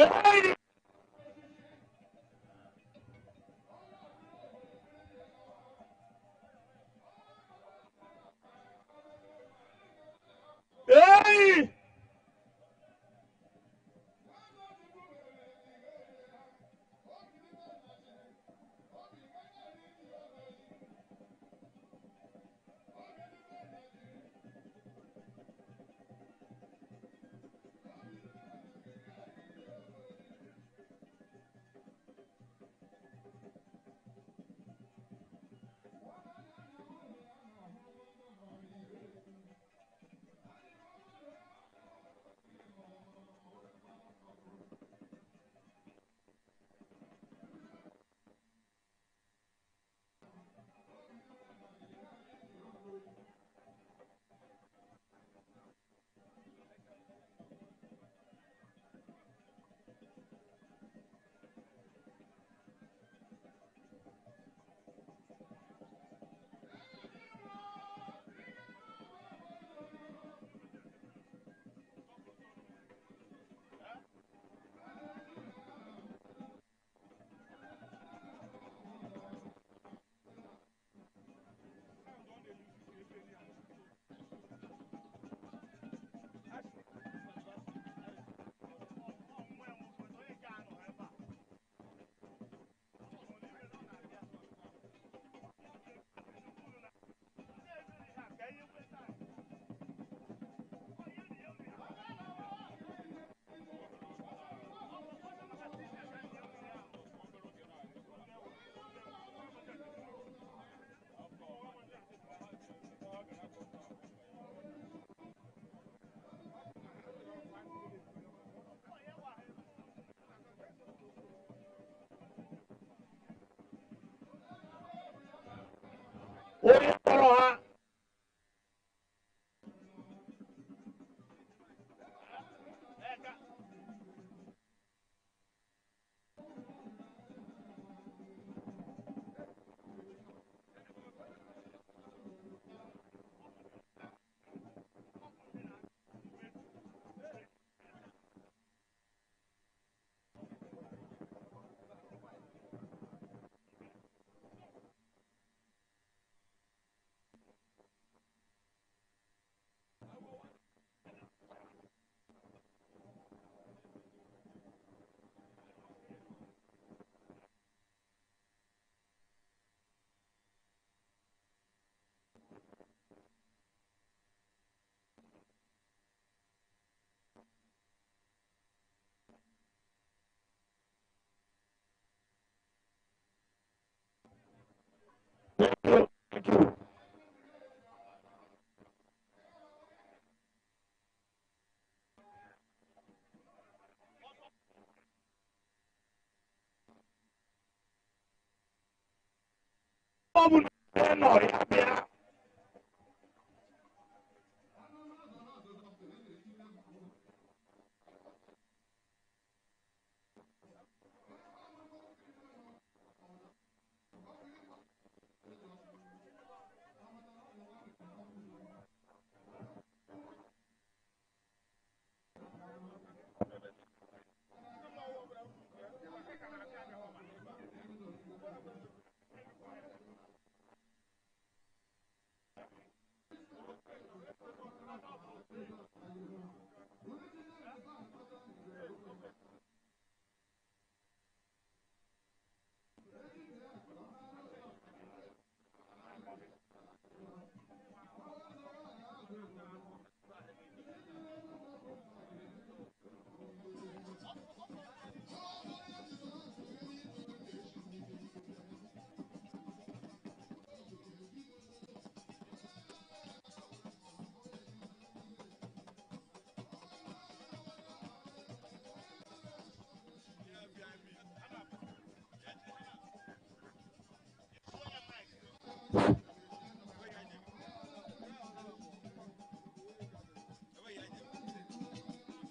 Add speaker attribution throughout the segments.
Speaker 1: Hey! Hey! Onye kpọrọ ha. Thank you. Thank you. Ọ bụ na nọ ya bịa.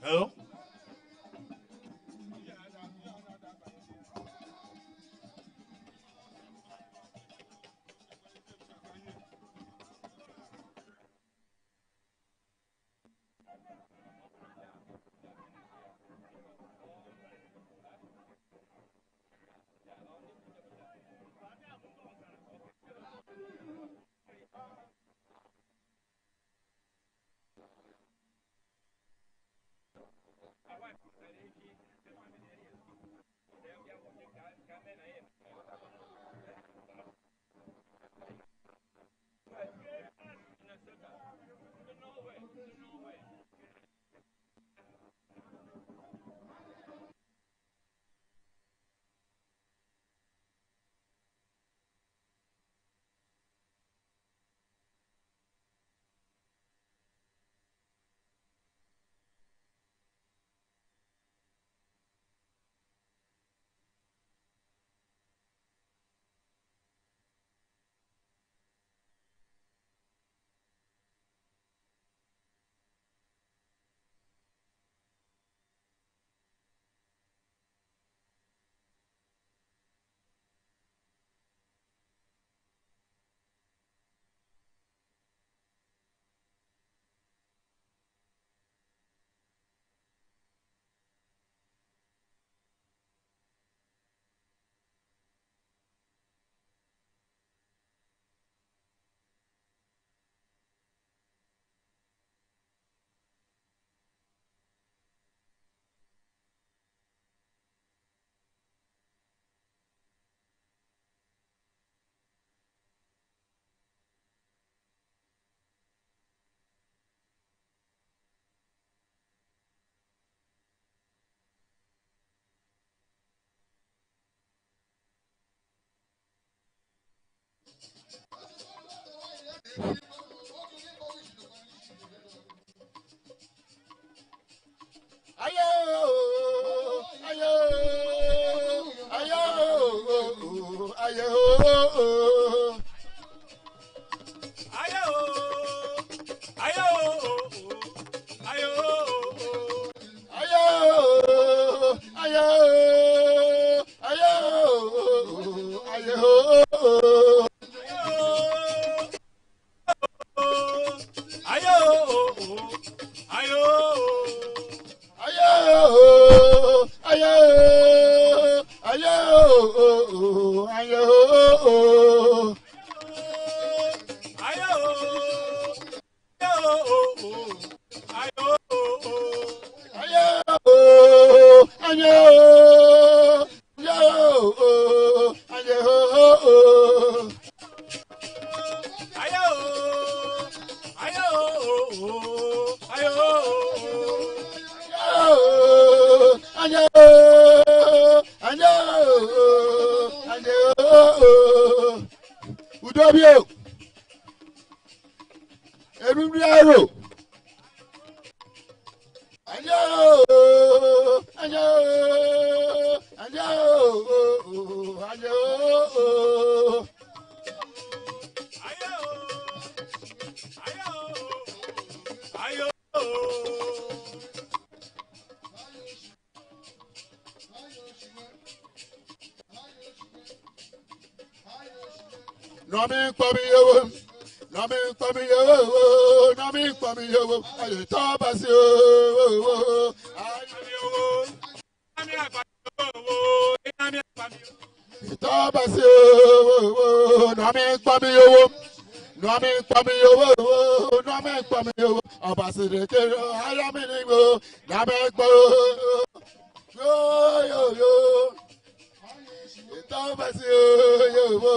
Speaker 2: Hello?
Speaker 1: Udobio Erumriaro Ayo Ayo Ayo Ayo
Speaker 2: Ayo Ayo Ayo.
Speaker 1: Nami kwami yowo, nami kwami yowo, nami kwami yowo, ayo tobasi yowo,
Speaker 2: ayo nami akwami yowo, nami akwami yowo,
Speaker 1: tobasi yowo, nami kwami yowo, nami kwami yowo, nami kwami yowo, abasi reke ayo mi nigbo, nami kwa yo yo yo, tobasi yowo.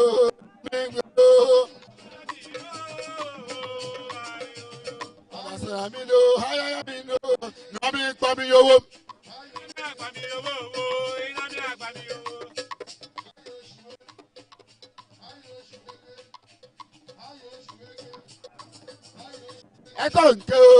Speaker 3: Ego nke!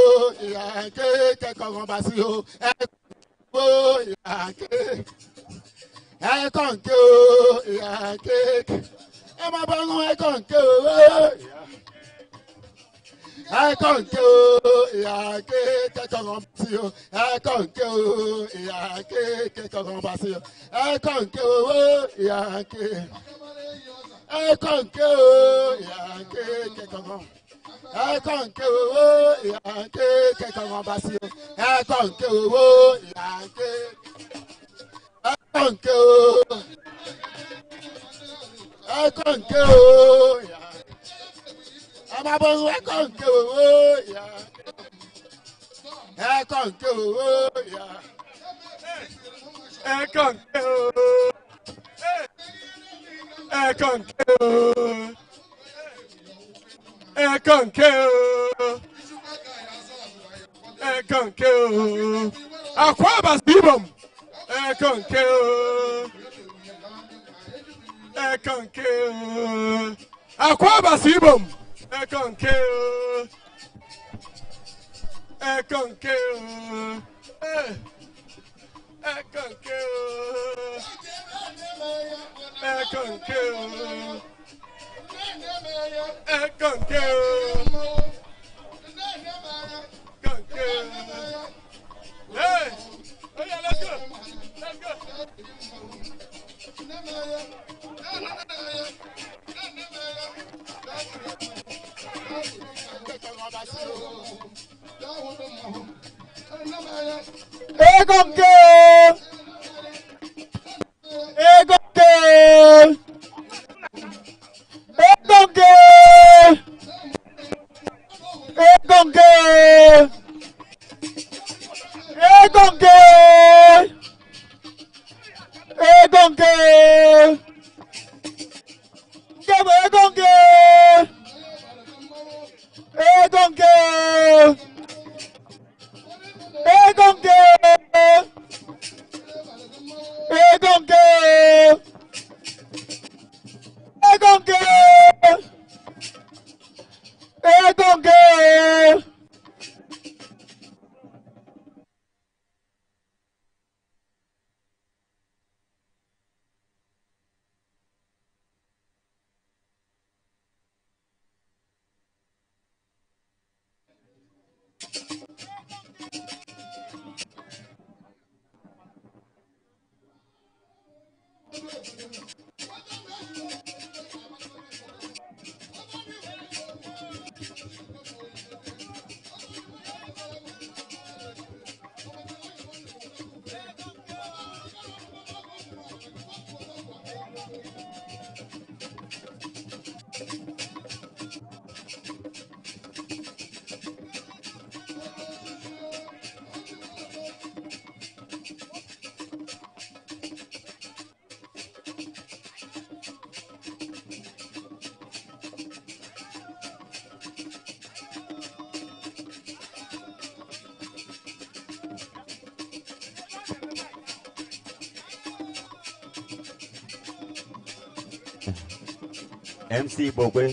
Speaker 3: MC Igbokwe.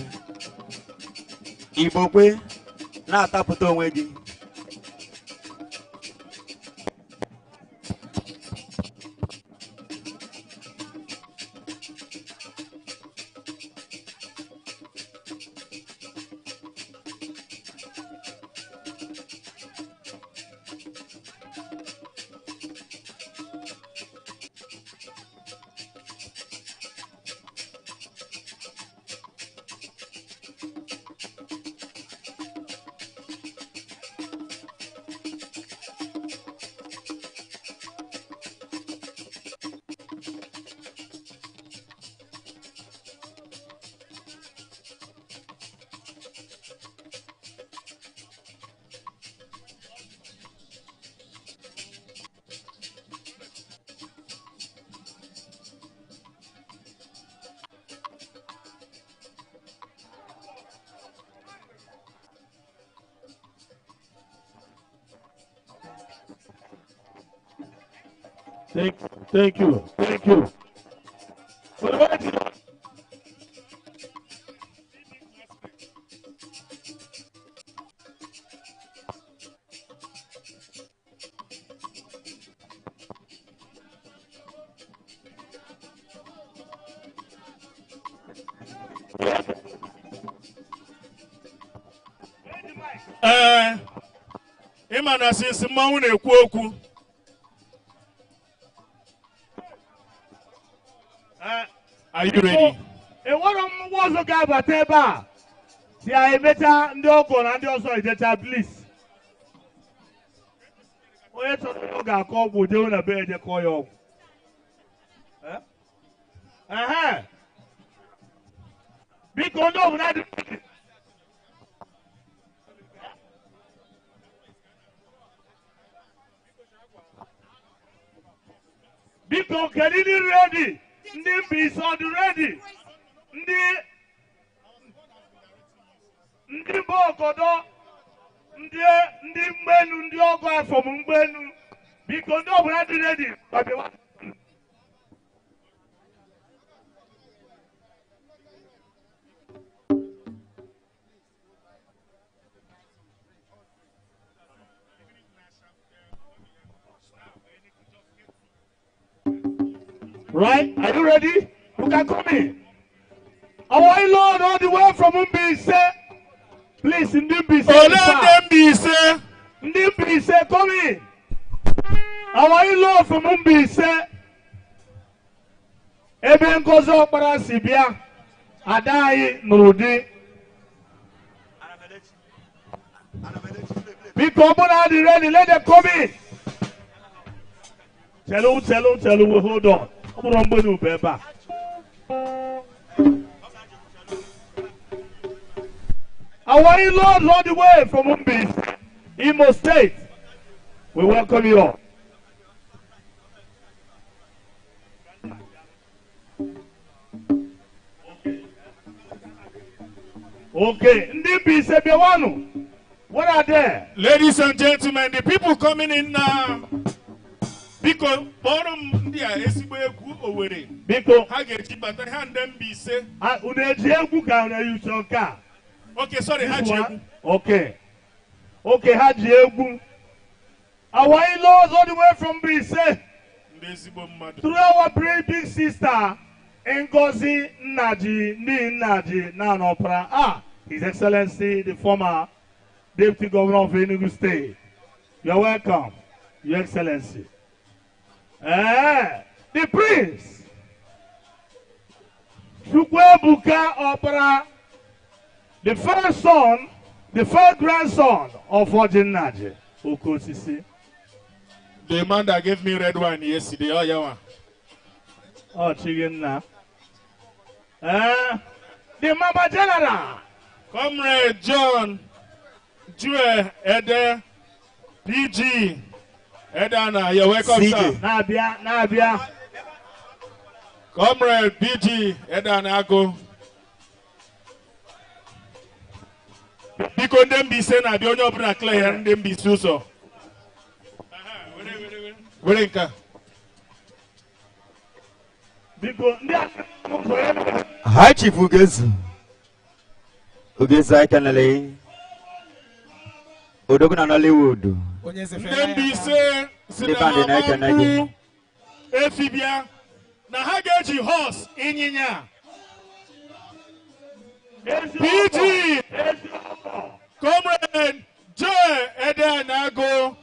Speaker 3: Igbokwe na-atapụta onwe gị.
Speaker 4: Thank you. Thank you.
Speaker 2: Ịma na sinsi mmanwụ na-ekwu okwu. Are you ready?
Speaker 4: Enwere m nwa ọzọ ga-abata ebe a si ya emecha ndị ọgọ na ndị ọzọ ejecha bliss. Onye chọrọ ọ ga-akọ ọgwụ jewe na be eje kọọ ya ọgwụ. Ehe. Biko ndị ọbụla dị. Biko kedu ndị ready? Ndị Mbaise ọ dị ready? Ndị mba ọgọdọ, ndị mgbenu, ndị ọgọ afọm mgbenu. Biko ndị ọbụla dị ready. Right? Are you ready? You can come in. Our Lord all the way from Mbaise. Please, Mbaise.
Speaker 2: Mbaise.
Speaker 4: Mbaise, come in. Our Lord from Mbaise. Ebe Ngozi Okpara si bịa, ada anyị nụrụ di. Biko ọ bụrụ na adị ready, let them come in. Chelu, chelu, chelu, hold on. Ọ bụrụ mgbe n'ube ebe a. Our in-laws all the way from Mbaise, Imo State. We welcome you all. Okay, ndị Mbaise bịawanụ. What are there?
Speaker 2: Ladies and gentlemen, the people coming in now. Biko, kpọrọ m ndị a ezigbo egwu Owerri.
Speaker 4: Biko.
Speaker 2: Ha ga-eji bata ha ndị Mbaise.
Speaker 4: Unu eji egwu ka unu eyuche nke a?
Speaker 2: Okay, sorry, ha ji egwu.
Speaker 4: Okay. Okay, ha ji egwu. Our in-laws all the way from Mbaise.
Speaker 2: Ndị ezigbo mmadụ.
Speaker 4: Through our great big sister, Ngozi Nnaji, Ni Nnaji, Nanopra. Ah, His Excellency, the former Deputy Governor of Enugu State. You're welcome, Your Excellency. The Prince Chukwuebuka Opara, the first son, the first grandson of Orji Nnaji Okosisi.
Speaker 2: The man that gave me red wine yesterday, oh yeah one.
Speaker 4: Oh, Chiginna. The Mama General,
Speaker 2: Comrade John Jue Ede, PG. Edana, you're welcome, sir.
Speaker 4: Nabia, Nabia.
Speaker 2: Comrade BG, Edana, go. Biko ndị Mbaise na-abịa onye ọbụla clear ndị Mbaise ụzọ. Were nke a.
Speaker 4: Biko ndị a ụzọ ya.
Speaker 3: High Chief Ugezu. Ugezu ekenele. Odogwu na Nollywood.
Speaker 2: Ndị Mbaise si
Speaker 3: Ndị
Speaker 2: na
Speaker 3: bandị
Speaker 2: ha
Speaker 3: na-ekene gị.
Speaker 2: mkpu efi bịa na ha ga-eji horse ịnyịnya. PG Comrade Joe Edenago,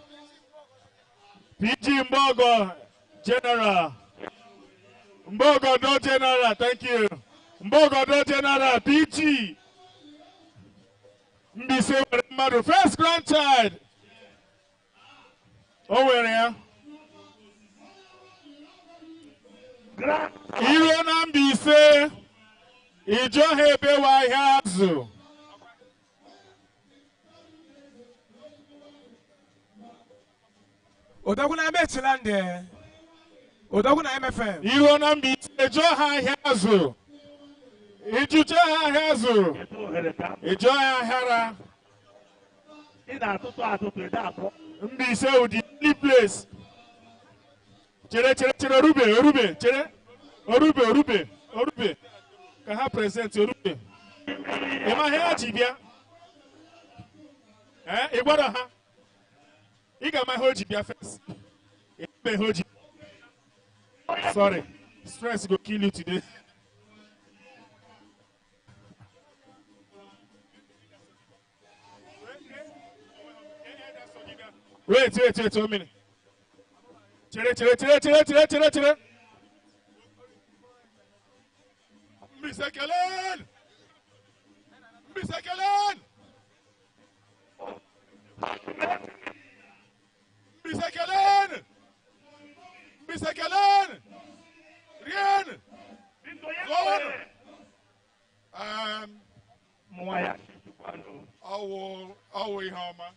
Speaker 2: PG Mbogo General, Mbogo Do General, thank you. Mbogo Do General, PG Mbaise nwere mmadụ, first grandchild. O nwere ya. Iruo na Mbaise, ịjụọ ha ebe wa ahịa azụ.
Speaker 5: Odogwu na Mechiland, Odogwu na MFM.
Speaker 2: Iruo na Mbaise, jụọ ha ahịa azụ. Ịjụcha ha ahịa azụ, ịjụọ ha ahịara.
Speaker 4: Ị na-atụtụ atụtụ, ị na-atụ.
Speaker 2: Mbaise wụ the only place. Chere, chere, chere, orube, orube, chere. Orube, orube, orube. Ka ha present orube. Ị ma ihe ha ji bịa? Ị gwara ha? Ị ga-ama ihe o ji bịa first. Ị ma ihe o ji. Sorry, stress go kill you today. Wait, wait, wait, 1 minute. Chere, chere, chere, chere, chere, chere, chere.
Speaker 1: Mbaise kelen! Mbaise kelen! Mbaise kelen! Mbaise kelen! Rien! Lord! Ọwụ ihe ọma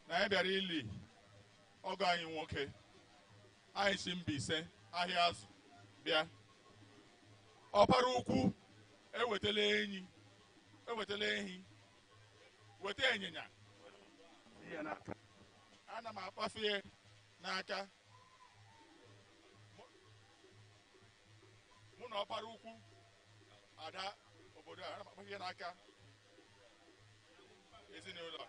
Speaker 1: na anyị bịara ili ọgọ anyị nwoke. Anyị si Mbaise ahịa azụ bịa. Ọpara ukwu ewetala enyi, ewetala ehi, weta ịnyịnya. Ana m akpafe n'aka. Mụ na ọpara ukwu ada obodo a, ana m akpafe n'aka ezinụlọ.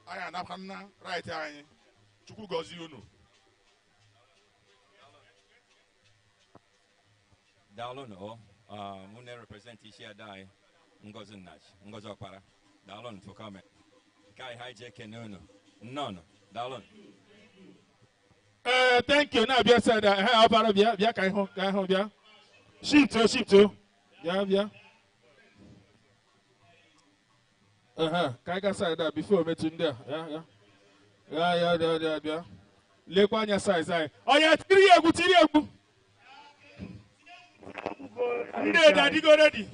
Speaker 1: Anyị anakwana right anyị. Chukwu gọzie unu.
Speaker 6: Daalụ nụ. Mụ na-represent isi ada anyị, Ngozi Nnaji, Ngozi Ọkpara. Daalụ nụ for coming. Nke anyị ha ji ekene unu. Nnọọ nụ. Daalụ nụ.
Speaker 2: Thank you. Na-abịa side a. Ọkpara bịa, bịa ka ịhụ, ka ịhụ bịa. Shift o, shift o. Bịa, bịa. Ka anyị gaa side a before metụ ndị a. Ya, ya. Ya, ya, ya, ya, bịa. Lekwa anya size anyị. Ọya, tiri ya egwu, tiri ya egwu. Ndị ede adịgo ready.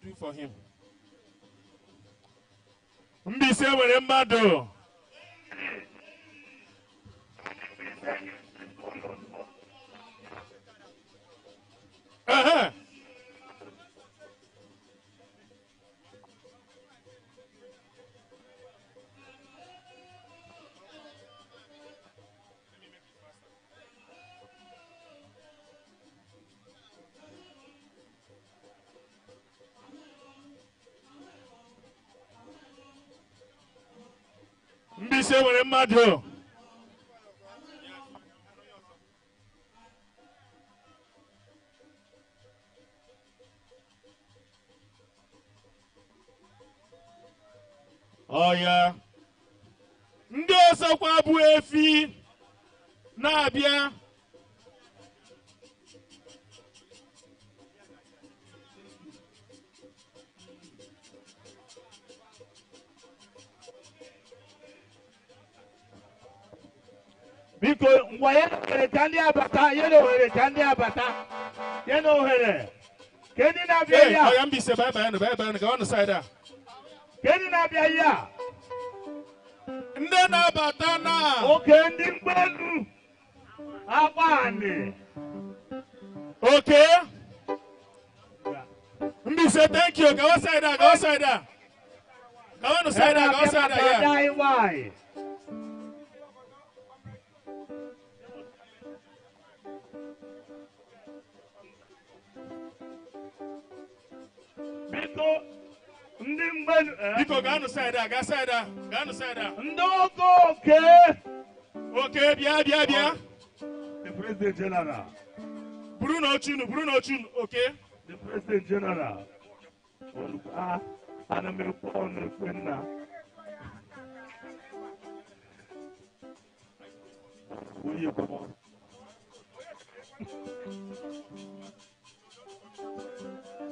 Speaker 2: Do for him. Mbaise nwere mmadụ. Mbaise nwere mmadụ. Ọya. Ndị ọzọkwa bụ efi na-abịa.
Speaker 4: Biko, ngwa ya ohere ka ndị abata, ya na ohere ka ndị abata, ya na ohere. Ka ndị na-abịa
Speaker 2: Hey,
Speaker 4: ya.
Speaker 2: Ọya Mbaise, bye bye, bye bye, ka ọ nọ side a.
Speaker 4: Ka ndị na-abịa ya.
Speaker 2: Ndị na-abata na.
Speaker 4: Oke ndị mgbelu. Agbani.
Speaker 2: Okay. Mbaise, thank you. Go outside there. Go outside there. Go on the side there. Go outside there. Yeah.
Speaker 4: Why? Biko, ndị mgbenu.
Speaker 2: Biko, go on the side there. Go outside there. Go on the side there.
Speaker 4: Ndị ogo oke.
Speaker 2: Okay, bịa, bịa, bịa.
Speaker 4: The President General.
Speaker 2: Bruno Chunu, Bruno Chunu, okay.
Speaker 4: The President General. Ana m ekwe ọnụ ekwe nna. Onye kwụọ.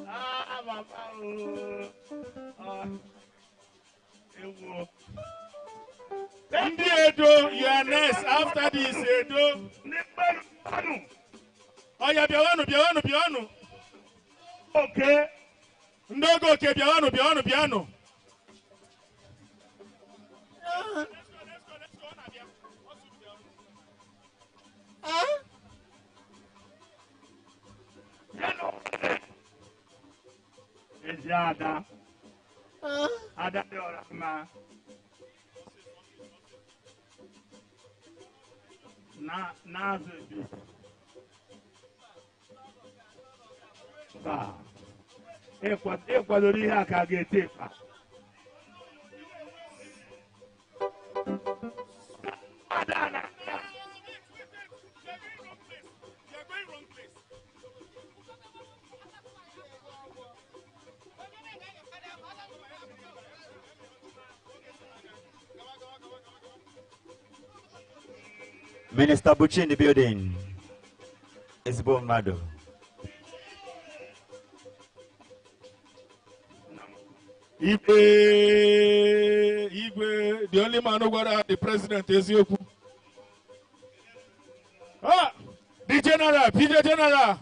Speaker 4: Ah, papa o. Ah. Ewo.
Speaker 2: Ndị Edo, you are next after this, Edo.
Speaker 4: Ndị mgbenu.
Speaker 2: Oya, bịawanụ, bịawanụ, bịawanụ.
Speaker 4: Okay.
Speaker 2: Ndị ogo oke, bịawanụ, bịawanụ, bịanụ.
Speaker 4: Ezi ada. Ada dị ọra mma. Na na-azụ ebi. Ba. Ịkwadoro ihe a ka a ga-ete ịkpa. Ada na.
Speaker 3: Minister Buchi in the building. Ezigbo mmadụ.
Speaker 2: Igwe, Igwe, the only man who got the president eziokwu. Ah, the general, PJ General.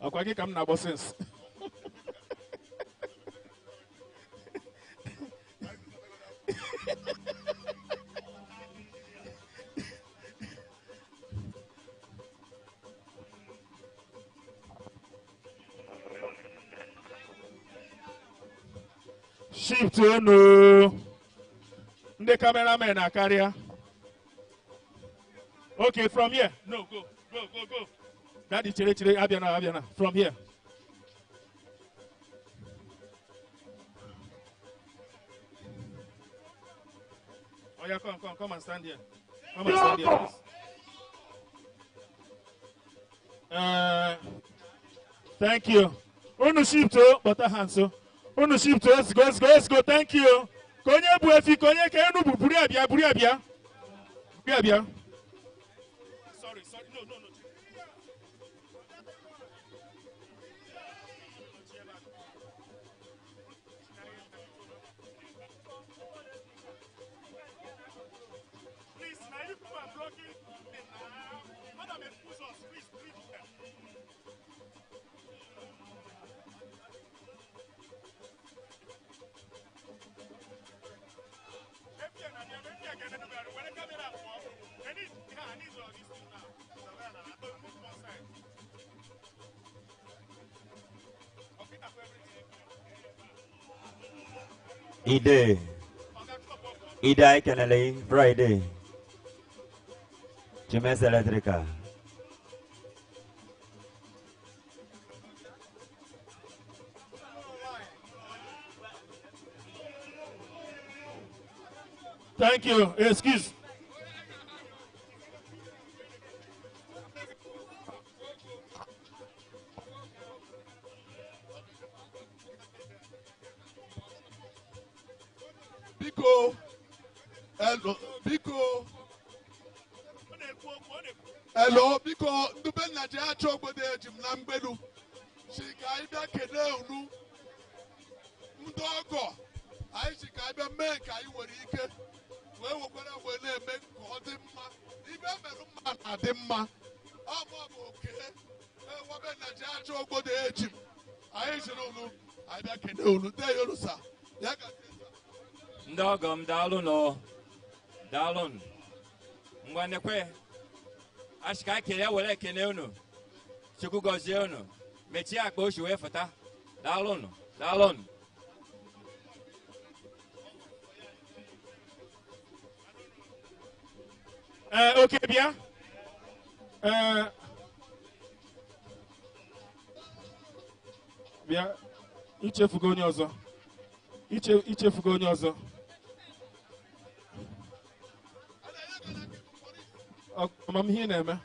Speaker 2: Akwa gị ka m na-agbọ since. Shift unu. Ndị cameramen akarịa. Okay, from here. No, go, go, go, go. Daddy, chere, chere, abịa na, abịa na. From here. Oh yeah, come, come, come and stand here. Come and stand here, please. Thank you. Unu shift o, butter hands o. Unu shift o, let's go, let's go, let's go. Thank you. Ka onye bụ efi, ka onye ka enu bụ buru abịa, buru abịa. Buru abịa. Sorry, sorry, no, no, no. Please, now you people are blocking the now. Madam, excuse us, please, please.
Speaker 3: Ide. Ide anyị kenele Friday. Chimes Electrical.
Speaker 2: Thank you. Excuse.
Speaker 1: Biko, hello, biko, hello, biko, ndị be nna ji achọ obodo eji m na mgbelu si ka anyị bịa kelee unu ndị ọgọ anyị si ka anyị bịa mee ka anyị nwere ike wee wekwara wee na-eme ka ọ dị mma ibe merụ mma na-adị mma ọ ma ọ bụ oke ewebe nna ji achọ obodo eji m anyị siri unu anyị bịa kelee unu ndị yorusa ya ga
Speaker 6: Ndị ọgọ m daalụ nọ, daalụ. Ngwa nekwe. Ashika ekele were ekene unu. Chukwu gọzie unu. Mechie akpa oshi wee fụta. Daalụnụ. Daalụnụ.
Speaker 2: Okay, bịa. Bịa, ichefugo onye ọzọ. Ichefugo onye ọzọ. Amamihe na-eme.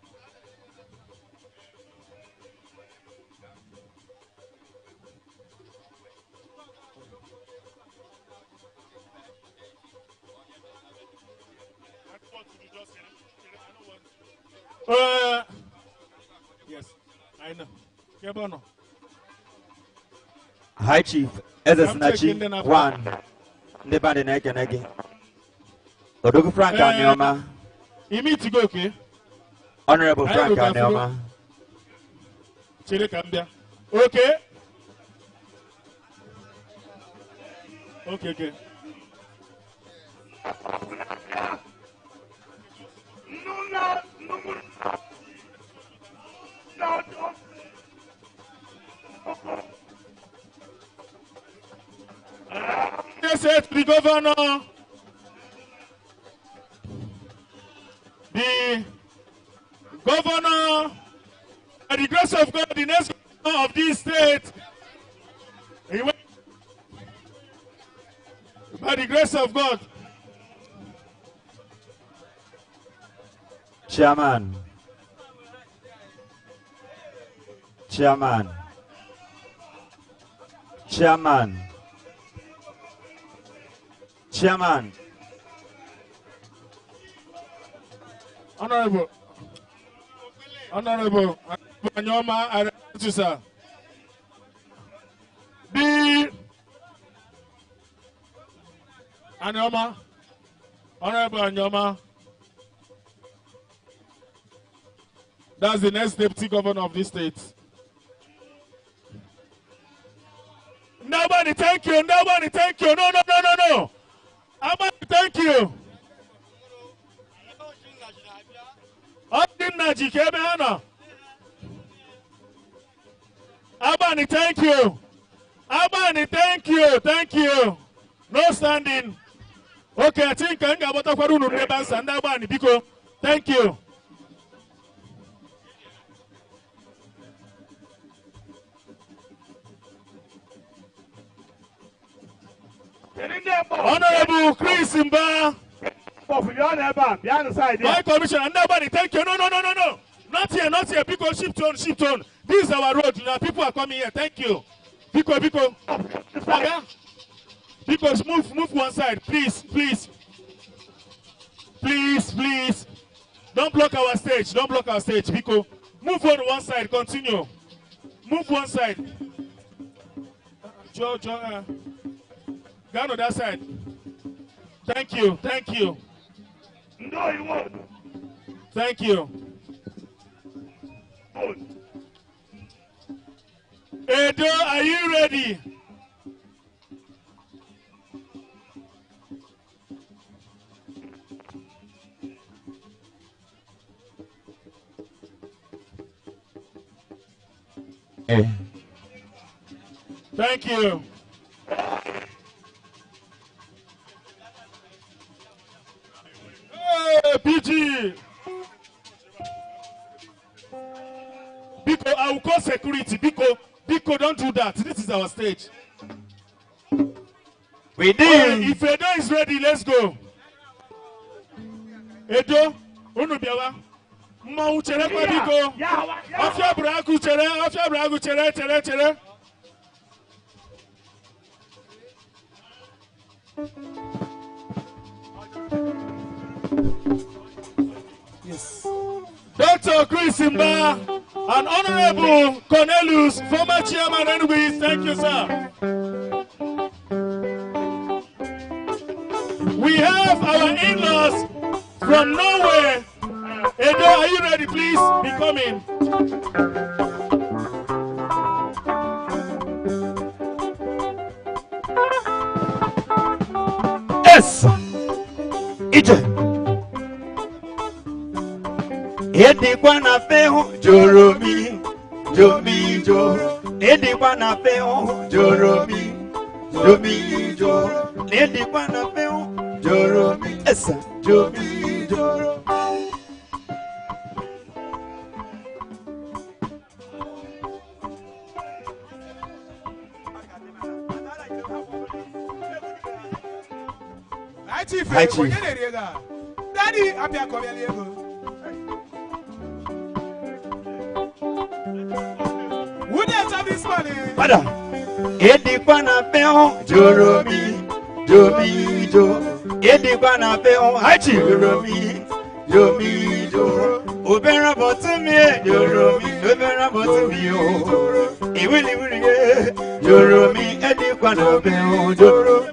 Speaker 2: Yes, I know. Kebono.
Speaker 3: High Chief Eze Sinachi 1. Ndị band na-ekene gị. Odogwu Frank Anioma.
Speaker 2: You need to go, okay?
Speaker 3: Honorable Frank Anioma.
Speaker 2: Chere ka m bịa. Okay. Okay, okay. They said to the governor, by the grace of God, the next governor of this state, he went, by the grace of God.
Speaker 3: Chairman. Chairman. Chairman. Chairman.
Speaker 2: Honorable. Honorable Anyoma, I represent you, sir. The Anyoma, Honorable Anyoma, that's the next deputy governor of this state. Nobody, thank you. Nobody, thank you. No, no, no, no, no. Nobody, thank you. Abani, thank you. Abani, thank you. Thank you. No standing. Okay, I think I'm going to go. Thank you. Honorable Chris Mba. My commissioner, nobody, thank you. No, no, no, no, no. Not here, not here. Biko, shift on, shift on. This is our road. Now people are coming here. Thank you. Biko, Biko. Okay. Biko, move, move one side. Please, please. Please, please. Don't block our stage. Don't block our stage. Biko. Move on one side. Continue. Move one side. Joe, Joe, go to that side. Thank you. Thank you.
Speaker 4: No, you won't.
Speaker 2: Thank you. Edo, are you ready?
Speaker 3: Hey.
Speaker 2: Thank you. Hey, PG. Biko, I will call security. Biko, Biko, don't do that. This is our stage.
Speaker 3: We did.
Speaker 2: If Edo is ready, let's go. Edo, unu biawa. Mma uchere kwa Biko. Afia bragu chere, afia bragu chere, chere, chere.
Speaker 5: Yes.
Speaker 2: Dr. Chris Mba and Honorable Cornelius, former chairman Enugu, thank you, sir. We have our in-laws from Norway. Edo, are you ready? Please be coming.
Speaker 3: Yes. Ije. Edikwa na fehu joromi jomi jo. Edikwa na fehu joromi jomi jo. Edikwa na fehu joromi esa jomi joro.
Speaker 5: Hi, Chief. Daddy, I'm here.
Speaker 3: Padà. Edikwa na fehu joromi jomi jo. Edikwa na fehu hachi joromi jomi jo. Obere bọtumi joromi obere bọtumi o. Iwili wili ye joromi edikwa na fehu joro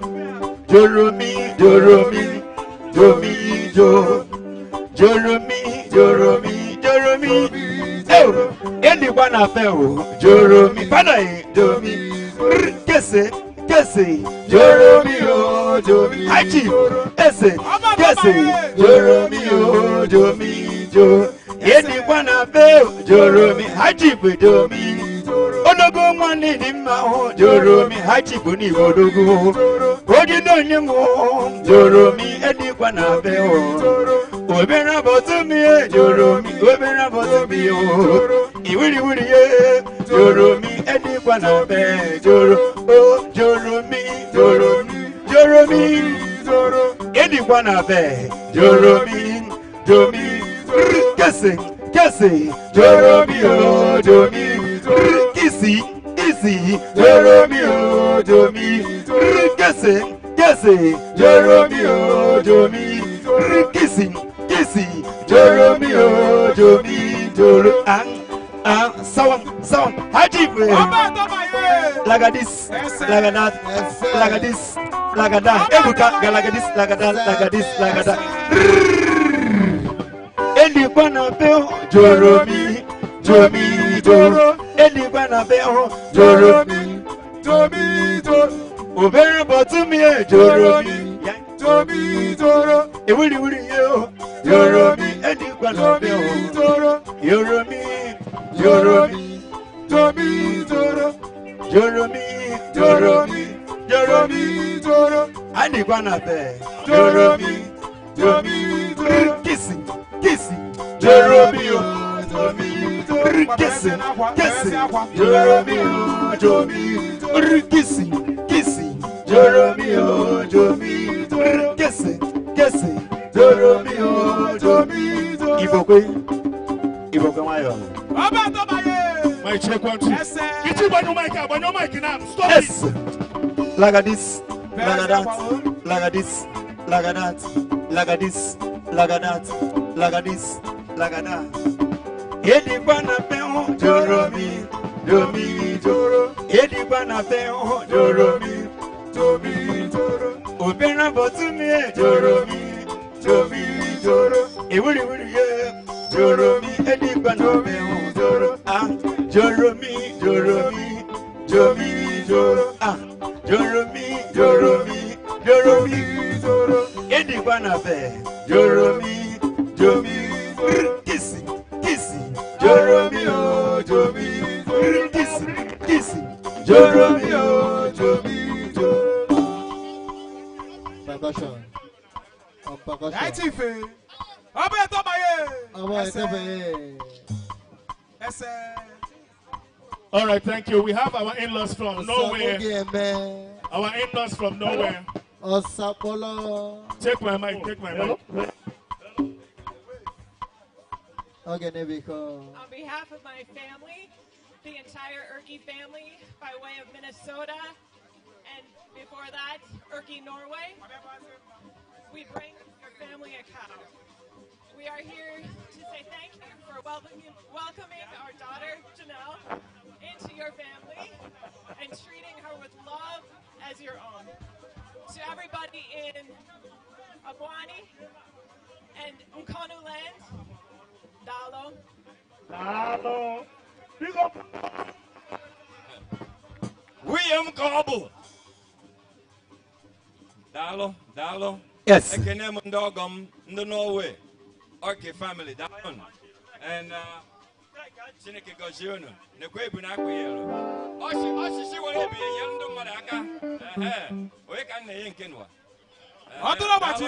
Speaker 3: joromi joromi jomi jo joromi joromi joromi. Edikwa na fehu joromi padà jomi kese kese joromi o jomi hachi ese kese joromi o jomi jo edikwa na fehu joromi hachi bụ jomi odogo nwanne dị mma o joromi hachi bụ n'igbo odogo ojide onye m joromi edikwa na fehu obere bọtumi joromi obere bọtumi o iwiri wiri ye joromi edikwa na be joro o joromi joromi joromi joro edikwa na be joromi jomi kese kese joromi o jomi kisi kisi joromi o jomi kese kese joromi o jomi kisi kisi joromi o jomi joro ah ah sawa sawa haji like this like that like this like that ebuka like this like that like this like that edikwa na fehu joromi jomi joro edikwa na fehu joromi jomi joro obere bọtumi joromi jomi joro ewiri wiri yo joromi edikwa na fehu joro joromi joromi jomi joro joromi joromi joromi joro adikwa na fe joromi jomi joro kisi kisi joromi o jomi joro kisi kisi joromi o jomi joro kisi kisi joromi o jomi joro kisi kisi joromi o jomi joro ibokwe ibokwe nwayọ.
Speaker 2: My check 1 2. Ichi banyo mic, banyo mic now. Stop
Speaker 3: yes.
Speaker 2: It.
Speaker 3: Like this, like that, like this, like that, like this, like that, like this, like that. Edikwa na fehu joromi, jomi joro. Edikwa na fehu joromi, jomi joro. Obere bọtumi joromi, jomi joro. Iwiri wiri ye joromi, edikwa na fehu joro. Ah. Joromi, joromi, jomi, joro, ah, joromi, joromi, joromi, joro, edikwa na fe, joromi, jomi, kisi, kisi, joromi, oh, jomi, kisi, kisi, joromi, oh, jomi, joro.
Speaker 1: Percussion. On percussion.
Speaker 2: All right, thank you. We have our in-laws from nowhere. Our in-laws from nowhere. Take my mic, take my mic.
Speaker 7: On behalf of my family, the entire Erke family, by way of Minnesota, and before that, Erke, Norway, we bring your family a cow. We are here to say thank you for welcoming our daughter, Janelle, into your family and treating her with love as your own. To everybody in Abuani and Nkonu land, Dalo.
Speaker 4: Dalo. Big up.
Speaker 6: William Gobble. Dalo, Dalo.
Speaker 3: Yes.
Speaker 6: Ekene m ndị ọgọ m ndị Norway. Erke family, down. And Chineke gọzie unu. Nekwa ebu na akpa ya elu. Ọchịchị were ebu ya nyere ndị mmadụ aka. Ehe. Onye ka m na-enye nke nwa?
Speaker 5: Ọtụrụ ọgbachi.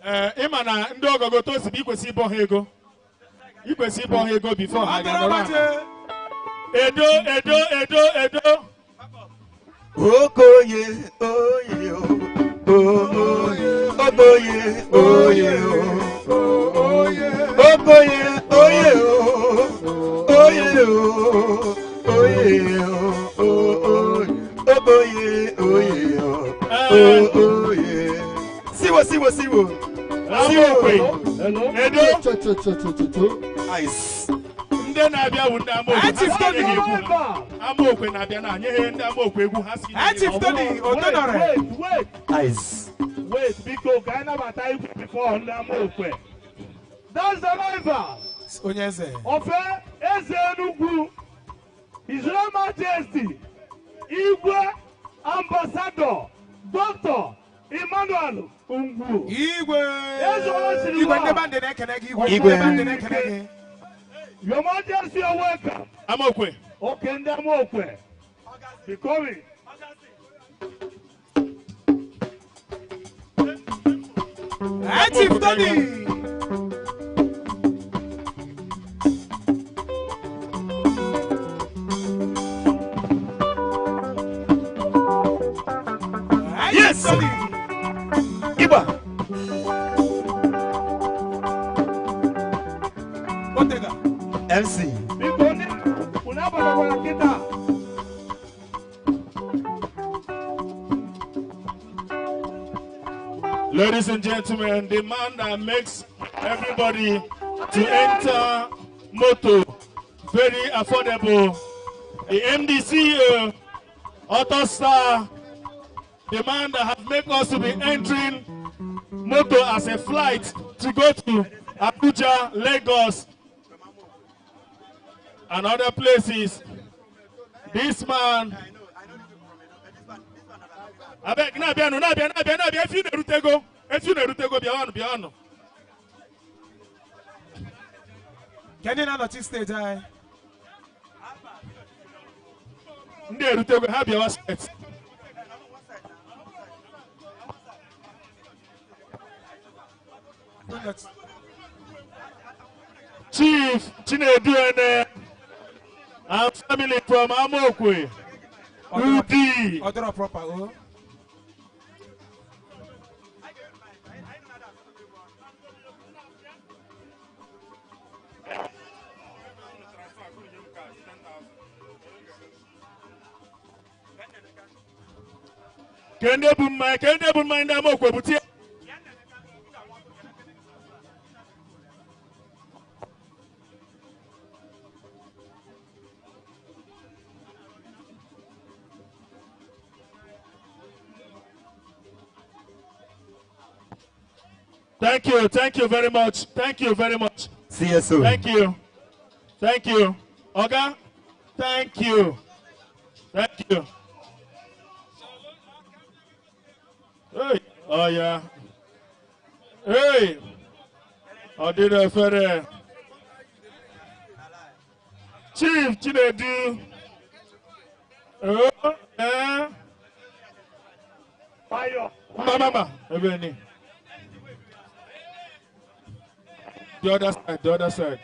Speaker 2: Ee, ịma na ndị ọgọgọ tosi bụ ikwesị ịbọ ha ego. Ikwesị ịbọ ha ego before ha
Speaker 5: Ọtụrụ
Speaker 2: ga-anọrọ
Speaker 5: ọgbachi.
Speaker 2: ala. Edo, edo, edo, edo.
Speaker 3: Okoye, oye, o, oye, okoye, oye, o, okoye, oye, o, oye, o, oye, o, okoye, oye, o, oye. Siwo, siwo, siwo.
Speaker 2: Amaokwe.
Speaker 4: Hello?
Speaker 2: Edo.
Speaker 3: Ice.
Speaker 2: Ndị na-abịa bụ ndị Amaokwe. Ha
Speaker 5: Chief
Speaker 2: si nye ha
Speaker 5: Tony.
Speaker 2: egwu. Amaokwe na-abịa na nye ha ndị Amaokwe egwu ha si nye ha
Speaker 5: Chief
Speaker 2: egwu.
Speaker 5: Tony Otonore.
Speaker 4: Wait, wait,
Speaker 3: Ice.
Speaker 4: wait, biko ka anyị nabata igwe before ndị Amaokwe. That's the rival.
Speaker 5: Onye eze.
Speaker 4: Ofe Eze Enugwu, His Royal Majesty, Igwe Ambassador, Dr. Emmanuel Ngwu.
Speaker 5: Igwe.
Speaker 4: Eze Olasiri
Speaker 5: Igwe
Speaker 4: wa.
Speaker 5: ndị bandị na-ekene gị. Igwe
Speaker 3: Igwe.
Speaker 5: ndị bandị na-ekene gị.
Speaker 4: Your Majesty, you're welcome.
Speaker 2: Amaokwe.
Speaker 4: Okay, ndị Amaokwe. Be coming.
Speaker 5: Chief Tony.
Speaker 3: Yes.
Speaker 5: Tony.
Speaker 3: Iba.
Speaker 5: Otega.
Speaker 3: MC.
Speaker 4: Biko ndị unu abatakwara kịta.
Speaker 2: Ladies and gentlemen, the man that makes everybody to enter motor very affordable, the MD CEO, Autostar, the man that has made us to be entering motor as a flight to go to Abuja, Lagos, and other places. This man, abeg na-abịanụ na-abịa na-abịa na-abịa efi na-erutego efi na-erutego bịawanụ bịawanụ.
Speaker 5: Kenny na-anọchi steji anyị.
Speaker 2: Ndị erutego ha bịawa set. Chief Chinedu Ene and family from Amokwe, Udi.
Speaker 5: Ọdịrọ proper o.
Speaker 2: Kende bụ mmanya, kende bụ mmanya ndị Amokwe butie. Thank you, thank you very much. Thank you very much.
Speaker 3: CSO.
Speaker 2: Thank you. Thank you. Oga, thank you. Thank you. Hey, oh yeah. Hey, I did a fair. Chief Chinedu. Oh, eh.
Speaker 4: Fire.
Speaker 2: Mama, mama. The other side, the other side.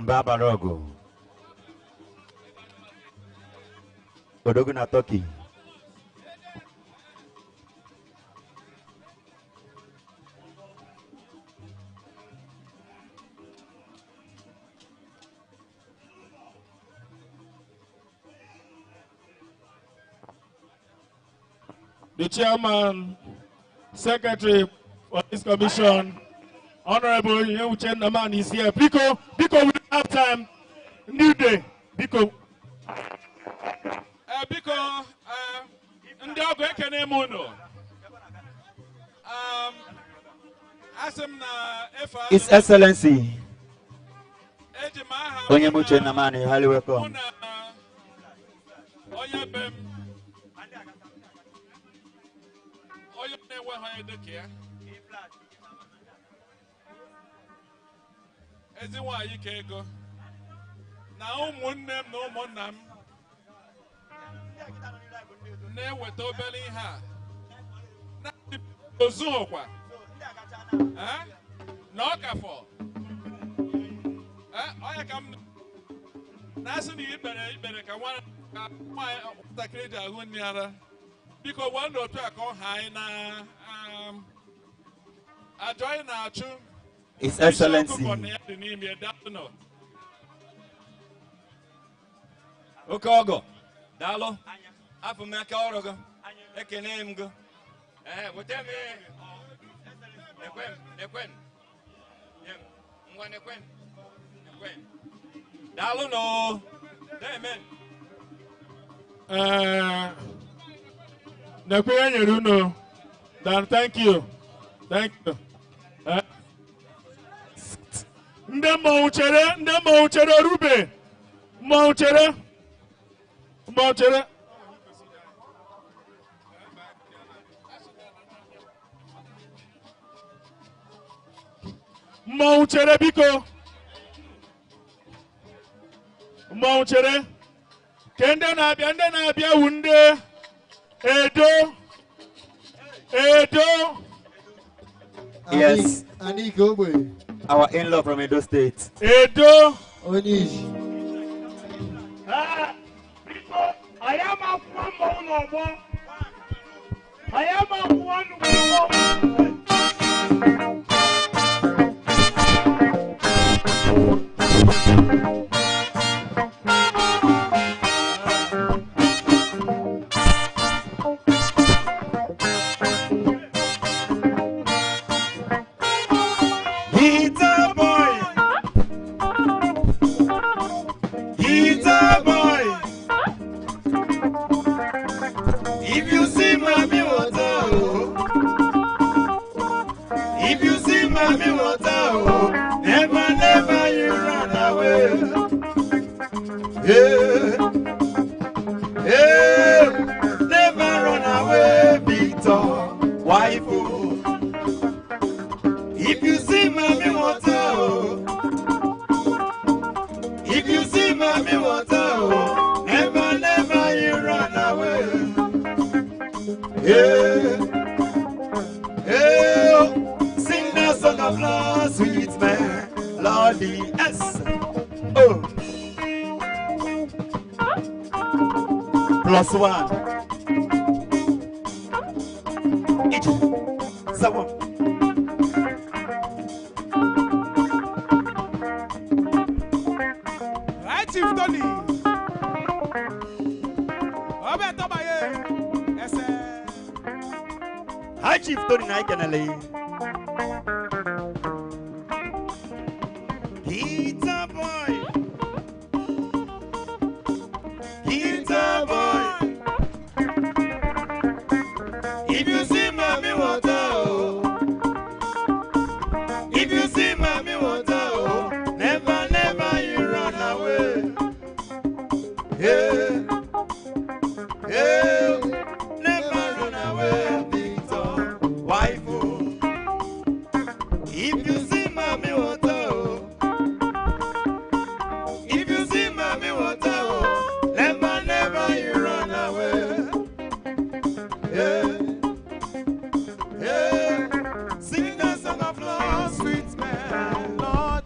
Speaker 3: Mba bara ọgụ. Odogwu na Turkey.
Speaker 2: The chairman, secretary for this commission, Honorable Uche Naman is here. Biko, Biko, we don't have time. New day, Biko.
Speaker 5: Biko,
Speaker 2: Ndị ọgọ ekene m unu. Asị m na efe
Speaker 3: His Excellency
Speaker 2: eji m aha
Speaker 3: Onyemuche Nnamani, highly welcome.
Speaker 2: Onye be m onye na-enweghị onye dịka ya ezi nwaanyị ka ego na ụmụnne m na ụmụnna m na-eweta obere ihe a na ozughịkwa na ọ ka fọ onye ka m na-asị na ikpere ka nwatakịrị ji ahụ nne ara biko wee n'otu a ka ọ ha anyị na ajọ anyị na-achụ.
Speaker 3: His Excellency
Speaker 6: Oke ọgọ, daalụ. Afọ m aka ọrụ gị, ekene m gị. Weta m nekwen, ngwa nekwen, nekwen. Daalụ nọ. Amen.
Speaker 2: Nekwe ya nyere unu. Dan, thank you. Thank you. Ndị mmọnwụ chere, ndị mmọnwụ chere rube. Mmọnwụ chere. Mmọnwụ chere. Mmọnwụ chere biko. Mmọnwụ chere. Ke ndị na-abịa wu ndị Edo. Edo.
Speaker 3: Yes. Our in-law from Edo State.
Speaker 2: Edo.
Speaker 1: Onish.
Speaker 4: I am a one. I am a one.
Speaker 8: Guitar boy. If you see mommy water, oh. If you see mommy water, oh, never, never you run away. Yeah, yeah, never run away, Victor, wife, oh. If you see mommy water, oh. If you see mommy water, oh, never, never you run away. Yeah, yeah, sing the song of love, sweet man, Lordy S. Oh, +1. Each, 7.
Speaker 5: Chief Tony. Ọbẹ̀ tọ́ba yé ẹsẹ̀.
Speaker 3: Hi Chief Tony na ikenele.
Speaker 8: Guitar boy. Guitar boy. If you see mommy water, oh. If you see mommy water, oh, never, never you run away. Yeah, yeah, never run away, Victor, wife, oh. If you see mommy water, oh. If you see mommy water, oh, never, never you run away. Yeah, yeah, sing the song of love, sweet man, Lord.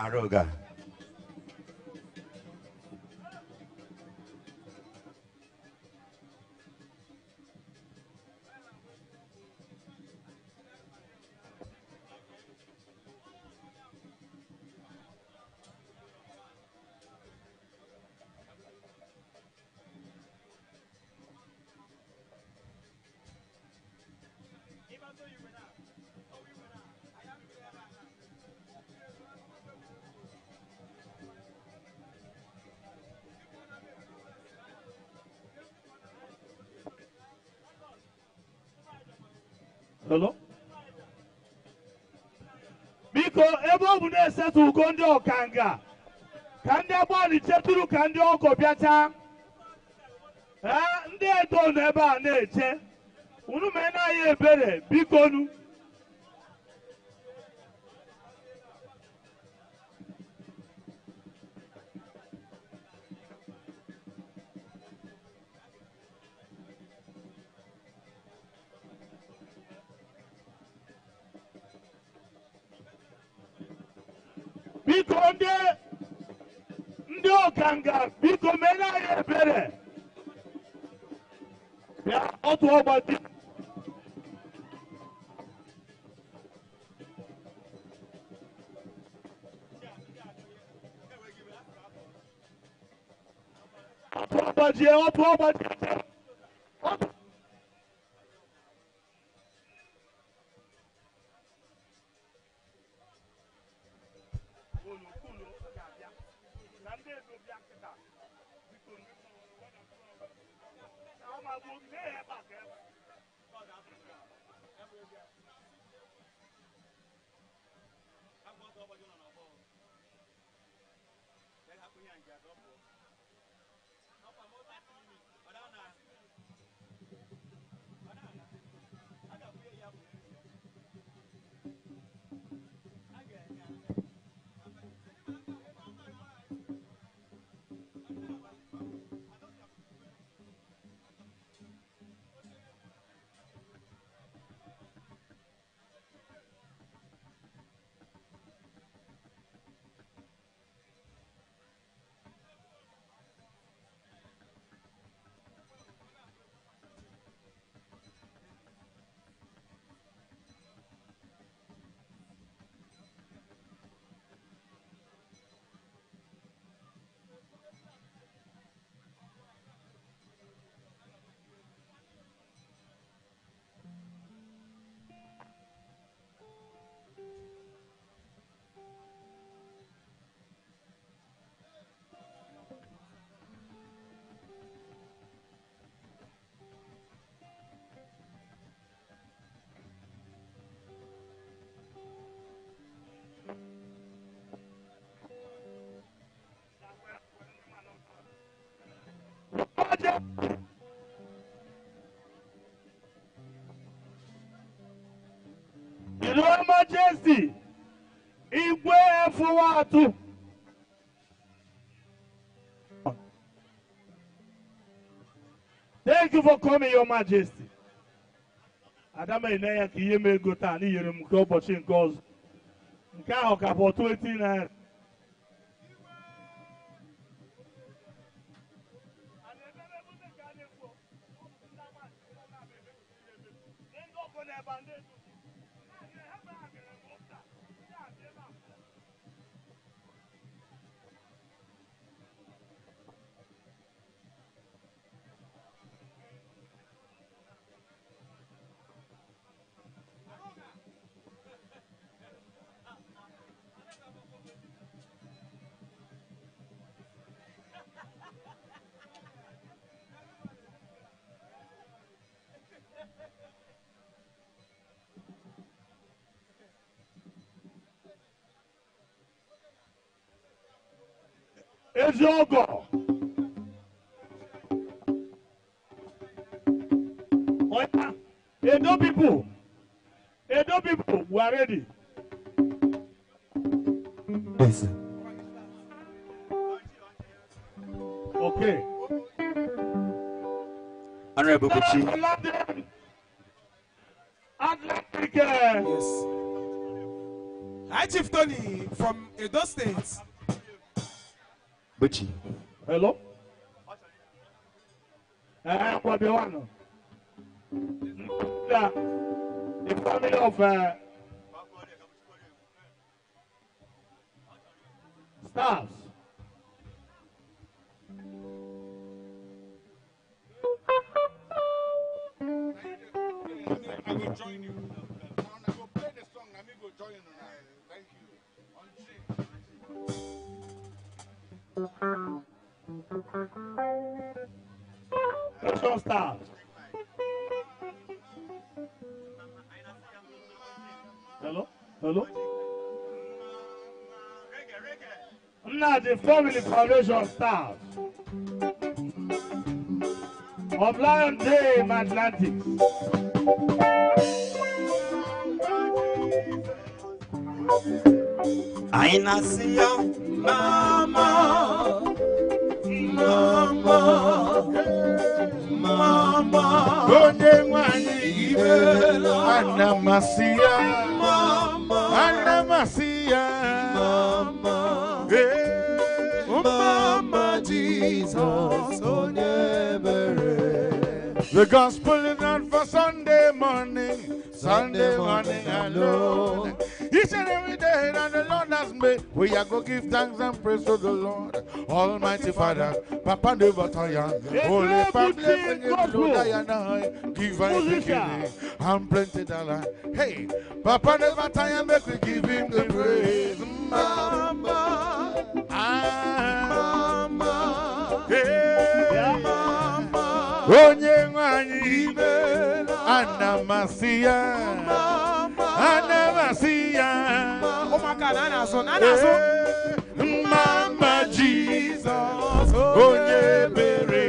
Speaker 3: Aroga.
Speaker 4: Hello? Biko ebe ọ bụ na-esetụ ugo ndị ọkanga ka ndị agbọghọ chetụrụ ka ndị ọgọ bịacha. Ee, ndị edo nọ ebe a na-eche. Unu mee na anyị ebere biko nu. Biko ndị ọkanga biko mee na anyị ebere. Bịa otu ọgbaji. Otu ọgbaji, otu ọgbaji. Your Majesty, Igwe Efuwatu. Thank you for coming, Your Majesty. Adama ine ka ihe m ego taa na inyere m nke ụbọchị nke ọzọ. Nke ahụ ka bụ 20 naira. Eziogo. Oya, Edo people, we are ready.
Speaker 3: Yes.
Speaker 4: Okay.
Speaker 3: Honorable Buchi.
Speaker 4: Atlantic.
Speaker 5: Yes. Hi, Chief Tony from Edo State.
Speaker 3: Buchi.
Speaker 4: Hello? The family of stars.
Speaker 1: I will join you. I will play the song. I will join you now. Thank you.
Speaker 4: On stars. Hello? Hello? Now the Family Foundation stars of Lion Dame Atlantic.
Speaker 8: I see ya, mama, mama, mama.
Speaker 1: Onye nwanyị imela, anamasiya, mama, anamasiya, mama, hey,
Speaker 8: mama Jesus, onye ebere.
Speaker 1: The gospel is not for Sunday morning, Sunday morning alone. Each and every day that the Lord has made, we are going to give thanks and praise to the Lord. Almighty Father, Papa never tire, Holy Family, give and plenty dollar. Hey, Papa never tire, make we give him the praise.
Speaker 8: Mama, mama,
Speaker 1: hey,
Speaker 8: mama.
Speaker 1: Onye nwanyi anamasiya, anamasiya.
Speaker 5: Oh my God, anaso, anaso.
Speaker 1: Mama Jesus, onye bere.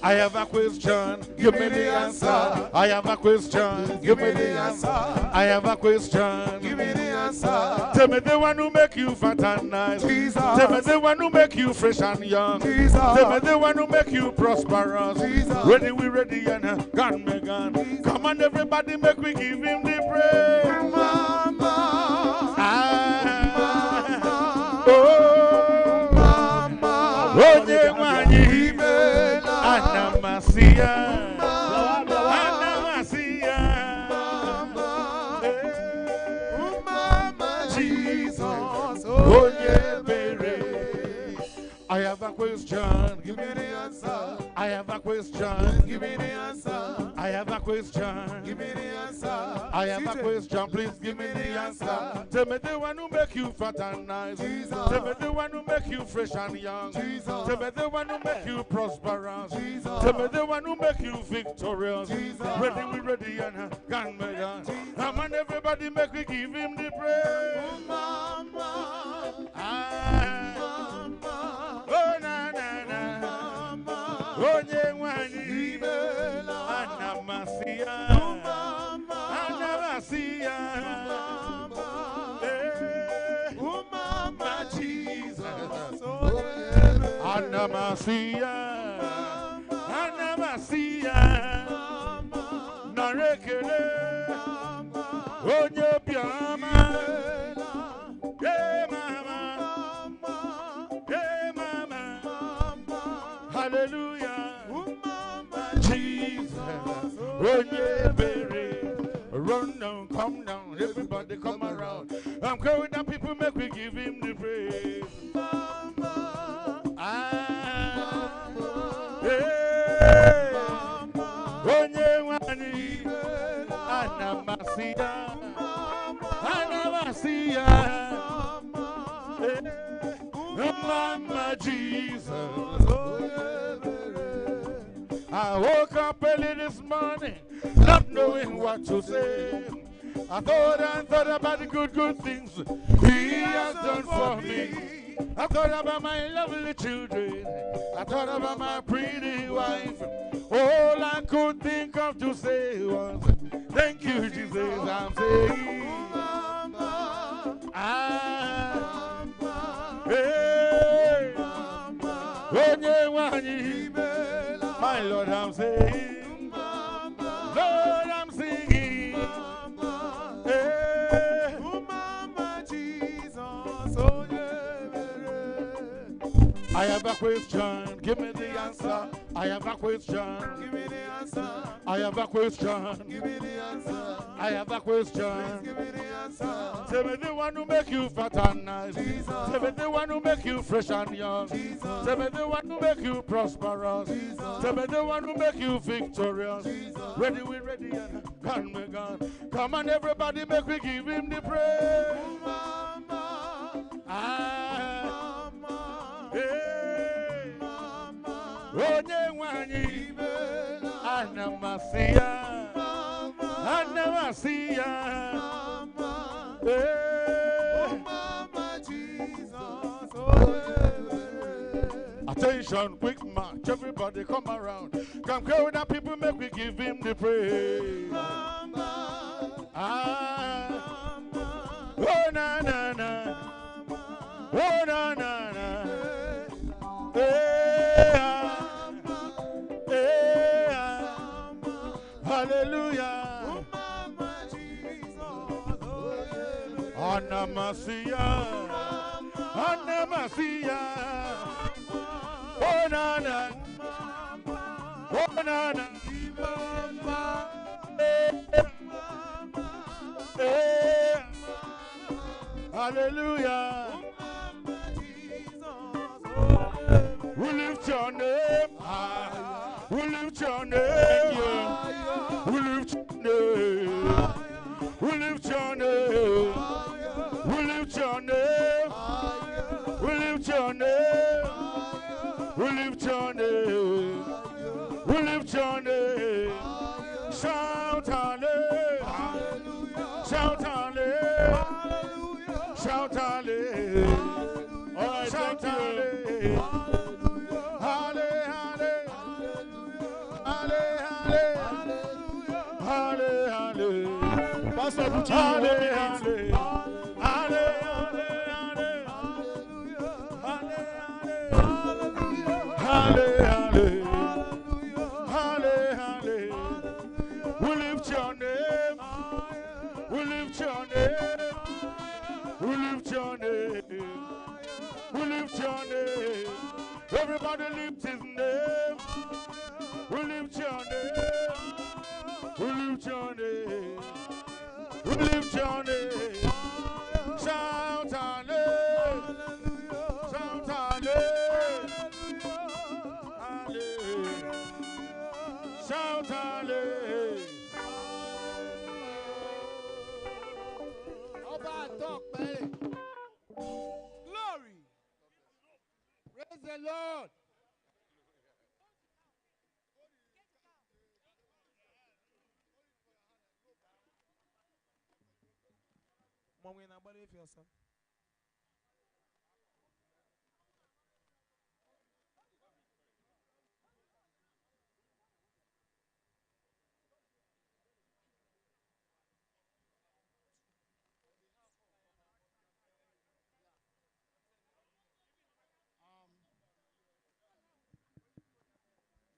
Speaker 1: I have a question, give me the answer. I have a question, give me the answer. I have a question,
Speaker 8: give me the answer.
Speaker 1: Tell me the one who make you fat and nice.
Speaker 8: Jesus.
Speaker 1: Tell me the one who make you fresh and young.
Speaker 8: Jesus.
Speaker 1: Tell me the one who make you prosperous.
Speaker 8: Jesus.
Speaker 1: Ready, we ready, and God, me God. Come on, everybody, make we give him the praise.
Speaker 8: Mama,
Speaker 1: ah, oh,
Speaker 8: mama,
Speaker 1: onye nwanyi anamasiya, anamasiya,
Speaker 8: mama, Jesus,
Speaker 1: onye bere. I have a question,
Speaker 8: give me the answer.
Speaker 1: I have a question,
Speaker 8: give me the answer.
Speaker 1: I have a question,
Speaker 8: give me the answer.
Speaker 1: I have a question, please give me the answer. Tell me the one who make you fat and nice.
Speaker 8: Jesus.
Speaker 1: Tell me the one who make you fresh and young.
Speaker 8: Jesus.
Speaker 1: Tell me the one who make you prosperous.
Speaker 8: Jesus.
Speaker 1: Tell me the one who make you victorious.
Speaker 8: Jesus.
Speaker 1: Ready, we ready, and God, my God. Come on, everybody, make we give him the praise.
Speaker 8: Mama,
Speaker 1: ah,
Speaker 8: mama,
Speaker 1: oh na na na,
Speaker 8: mama,
Speaker 1: onye nwanyi
Speaker 8: imela,
Speaker 1: anamasiya,
Speaker 8: mama,
Speaker 1: anamasiya,
Speaker 8: mama,
Speaker 1: eh,
Speaker 8: mama, Jesus,
Speaker 1: anamasiya, anamasiya, narekele, onye obiọma, hey mama, hey mama, hallelujah. Jesus, onye ebere. Run down, come down, everybody come around. I'm carrying the people, make we give him the praise.
Speaker 8: Mama,
Speaker 1: ah, hey, onye nwanyi anamasiya, anamasiya, hey, mama Jesus. I woke up early this morning, not knowing what to say. I thought and thought about the good, good things He has done for me. I thought about my lovely children. I thought about my pretty wife. All I could think of to say was, thank you, Jesus. I'm saying, ah, hey, onye nwanyi, my Lord, I'm saying, Lord, I'm singing, hey, question. Give me the answer. I have a question.
Speaker 8: Give me the answer.
Speaker 1: I have a question.
Speaker 8: Give me the answer.
Speaker 1: I have a question.
Speaker 8: Please give me the answer.
Speaker 1: Tell me the one who make you fat and nice.
Speaker 8: Jesus.
Speaker 1: Tell me the one who make you fresh and young.
Speaker 8: Jesus.
Speaker 1: Tell me the one who make you prosperous.
Speaker 8: Jesus.
Speaker 1: Tell me the one who make you victorious.
Speaker 8: Jesus.
Speaker 1: Ready, we ready, and gone, we gone. Come on, everybody, make we give him the praise.
Speaker 8: Mama.
Speaker 1: Ah.
Speaker 8: Mama.
Speaker 1: Hey.
Speaker 8: Mama.
Speaker 1: Onye nwanyi. Anamasia.
Speaker 8: Mama.
Speaker 1: Anamasia.
Speaker 8: Mama.
Speaker 1: Hey.
Speaker 8: Oh, Mama Jesus. Oh, yeah.
Speaker 1: Attention, quick march, everybody come around. Come crowd the people, make we give him the praise.
Speaker 8: Mama.
Speaker 1: Ah.
Speaker 8: Mama.
Speaker 1: Oh, na, na, na.
Speaker 8: Mama.
Speaker 1: Oh, na, na, na. Hey, ah. Hey, ah. Hallelujah.
Speaker 8: Oh, Mama Jesus. Oh, yeah.
Speaker 1: Anamasia. Anamasia. Oh, na, na. Oh, na, na. Hey, hey. Hallelujah. We lift your name high. We lift your name. We lift your name. We lift your name. We lift your name. We lift your name. We lift your name. We lift your name. Shout hallelujah. Shout hallelujah. Shout hallelujah.
Speaker 2: All right,
Speaker 1: Shout
Speaker 2: thank you.
Speaker 1: hallelujah. Halle, halle. Halle, halle. Halle, halle.
Speaker 2: Pastor Buchi,
Speaker 1: Halle,
Speaker 2: 1 minute.
Speaker 1: halle. Halle, halle, halle. Halle, halle. Halle, halle. Halle, halle. We lift your name. We lift your name. We lift your name. We lift your name. Everybody lift his name. We lift your name. We lift your name. We lift your name. Shout hallelujah. Shout hallelujah. Hallelujah. Shout hallelujah.
Speaker 9: Ọba àtọ̀pẹ́.
Speaker 5: Glory.
Speaker 9: Praise the Lord.
Speaker 5: Mmanwụ ị na-agbara efi ọsọ?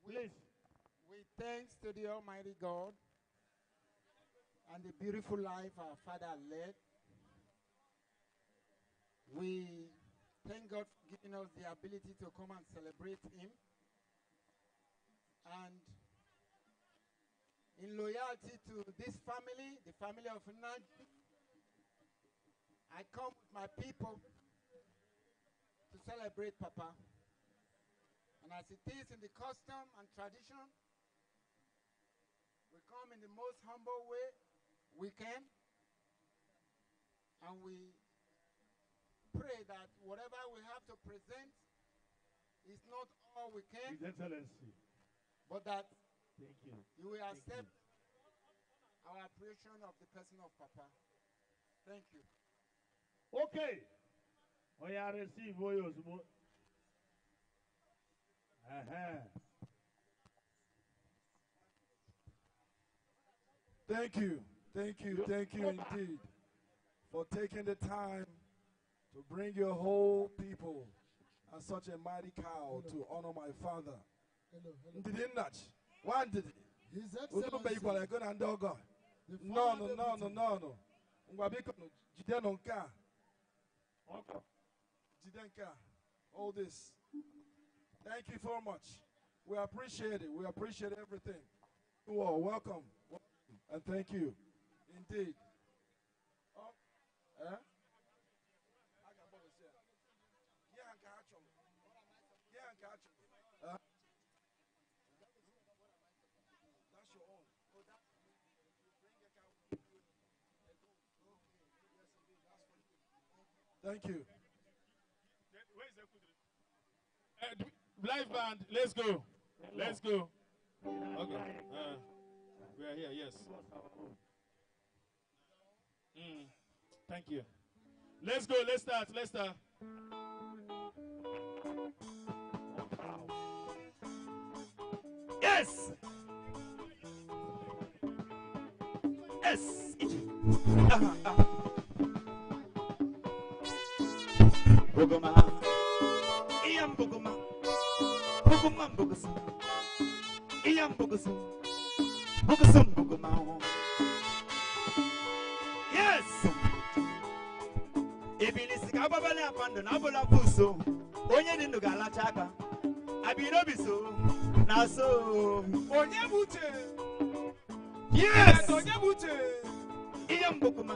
Speaker 4: Please.
Speaker 9: We thanks to the Almighty God and the beautiful life our father led. We thank God for giving us the ability to come and celebrate him. And in loyalty to this family, the family of Nnaji, I come with my people to celebrate Papa. And as it is in the custom and tradition, we come in the most humble way we can, and we pray that whatever we have to present is not all we can,
Speaker 4: His Excellency.
Speaker 9: but that
Speaker 4: Thank you.
Speaker 9: you will
Speaker 4: Thank
Speaker 9: accept
Speaker 4: you.
Speaker 9: our appreciation of the person of Papa. Thank you.
Speaker 4: Okay. Oya receive oyo ozugbo. Uh-huh.
Speaker 10: Thank you. Thank you. Thank you indeed for taking the time to bring your whole people and such a mighty cow to honor my father.
Speaker 1: Hello, hello.
Speaker 10: Ndidi Nnaji. One Ndidi.
Speaker 1: His
Speaker 10: Unu
Speaker 1: Excellency,
Speaker 10: bekwara ego na ndị ọgọ.
Speaker 1: the
Speaker 10: Nnọọnụ,
Speaker 1: former
Speaker 10: nnọọnụ,
Speaker 1: deputy,
Speaker 10: nnọọnụ. Ngwa biko nụ, jidenụ nke a.
Speaker 4: Ọkọ.
Speaker 10: Jide nke a. All this. Thank you so much. We appreciate it. We appreciate everything. You all welcome. Welcome. And thank you. Indeed. Oh, eh? That's your own. Thank you.
Speaker 2: Live band, let's go. Let's go. Okay. We are here, yes. Thank you. Let's go, let's start, let's start.
Speaker 3: Yes! Yes! Buguma. Iyam buguma. Buguma bugusum. Iyam bugusum. Bugusum buguma. Yes! Ibilisi ka ababale apando na abula puso. Onye dị ndụ ga-alacha aka. Abi so. Na so.
Speaker 5: Onye buche.
Speaker 3: Yes!
Speaker 5: Onye buche.
Speaker 3: Iyam buguma.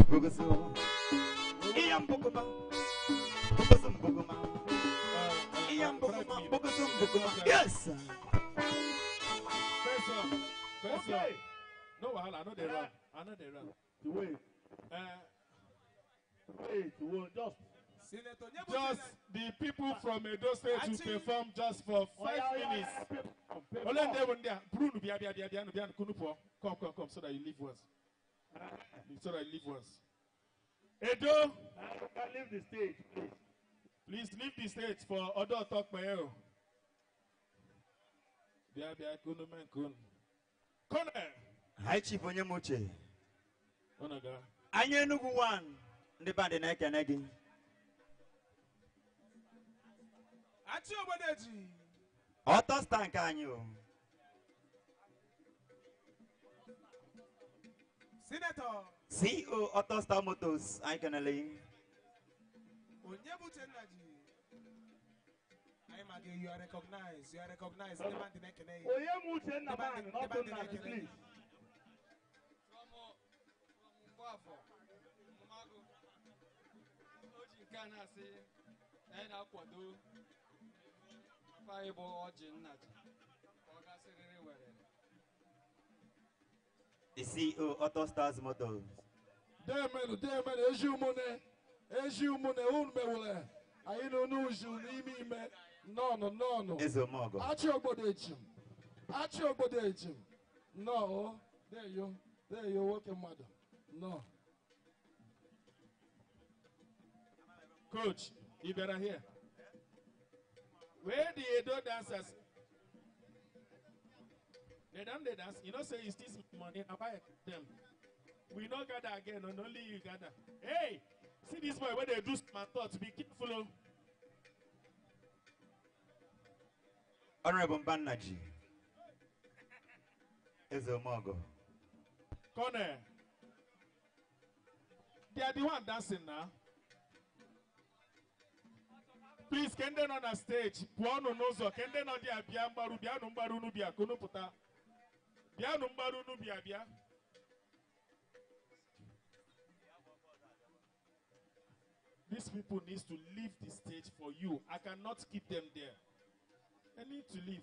Speaker 3: Bugusum. Iyam buguma. Bugusum buguma. Iyam buguma. Bugusum buguma. Yes!
Speaker 2: First one. First one. No wahala, I know they run. I know they run.
Speaker 4: Wait. Wait, just.
Speaker 2: Just the people from Edo State to perform just for 5 minutes. Bruno, come, come, come, so that you leave once. So that you leave once. Edo,
Speaker 4: leave the stage, please.
Speaker 2: Please leave the stage for Odo Tokpeo. Bia bia kunu men kun. Kone.
Speaker 3: Hi Chief Onyemuche.
Speaker 2: Onaga.
Speaker 3: Anyị Enugu 1 ndị band na-ekene gị.
Speaker 5: Achi Ogbodeji.
Speaker 3: Ọtọ star nke anyị o.
Speaker 5: Senator.
Speaker 3: CEO Auto Star Motors, anyị kenele gị.
Speaker 5: Onyebuche Nnaji. Anyị ma gị, you are recognized. You are recognized. Ndị band na-ekene gị.
Speaker 4: Onyemuche Nnaji, not Nnaji, please.
Speaker 11: From Mgbafọ, Mmagu, o ji nke a na-asị anyị na-akwado anyị bụ Ọjị Nnaji ka ọ gasịrịrị were.
Speaker 3: The CEO Auto Stars Motors.
Speaker 10: Demenu, demenu, eji umune, eji umune, unu mewule. Anyị nọ n'uju n'ime ime, nọnụ, nọnụ.
Speaker 3: Eze Omogo.
Speaker 10: Achị Ogbodeji. Achị Ogbodeji. Nọọ, there you, nwoke mmadụ. Nọọ.
Speaker 2: Coach, you better hear. Where the Edo dancers? They don't they dance. You know, say it's this money. I buy them. We no gather again, and only you gather. Hey, see this boy where they do smart thoughts. Be careful.
Speaker 3: Honorable Nnaji. Eze Omogo.
Speaker 2: Corner. They are the one dancing now. Please, can they not on stage? Pụọnụ n'ụzọ, can they not there bịa mgbaru, bịanụ mgbaru unu bịa, kunu pụta. Bịanụ mgbaru unu bịa bịa. These people need to leave the stage for you. I cannot keep them there. They need to leave.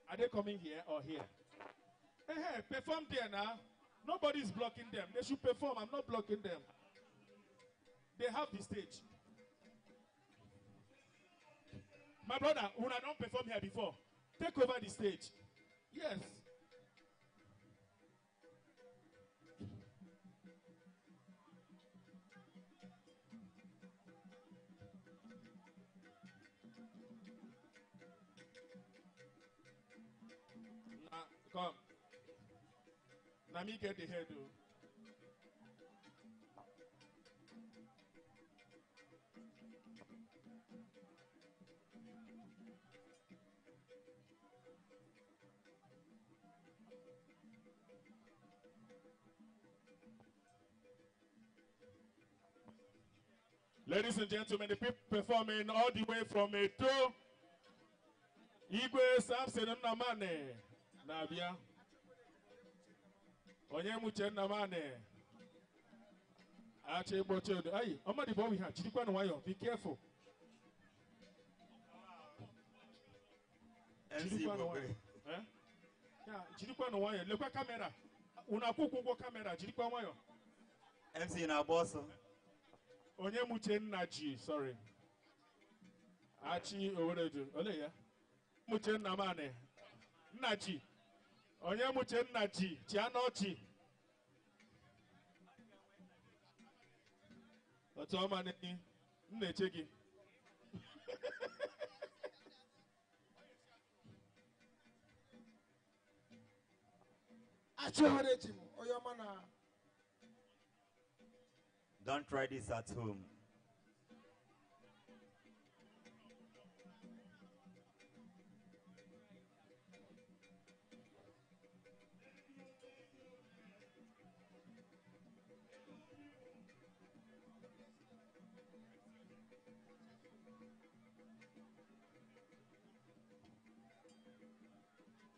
Speaker 2: Are they coming here or here? Perform there now. Nobody is blocking them. They should perform. I'm not blocking them. They have the stage. My brother, who I don't perform here before, take over the stage. Yes. Now, come. Now me get the head though. Ladies and gentlemen, the people performing all the way from Edo, Igwe Samson Nnamani na-abịa. Onyemuche Nnamani. Ache Igboche Odo. Ayi, ọmọdé bọ̀ wí ha, jirikwanụ nwayọ, be careful.
Speaker 3: MC
Speaker 2: Jirikwanụ
Speaker 3: Igbo
Speaker 2: nwayọ. Eh? Ya, jirikwanụ nwayọ, lekwa kamera. Unu akwụkwọ ụgwọ kamera, jirikwa nwayọ.
Speaker 3: MC na-agba ọsọ.
Speaker 2: Onyemuche Nnaji, sorry. Achi Oweredu, ole ya? Muche Nnamani. Nnaji. Onyemuche Nnaji, Chianochi. Otu ọma n'enyi, m na-eche gị.
Speaker 5: Achị Owere ji m, onye ọma na
Speaker 3: Don't try this at home.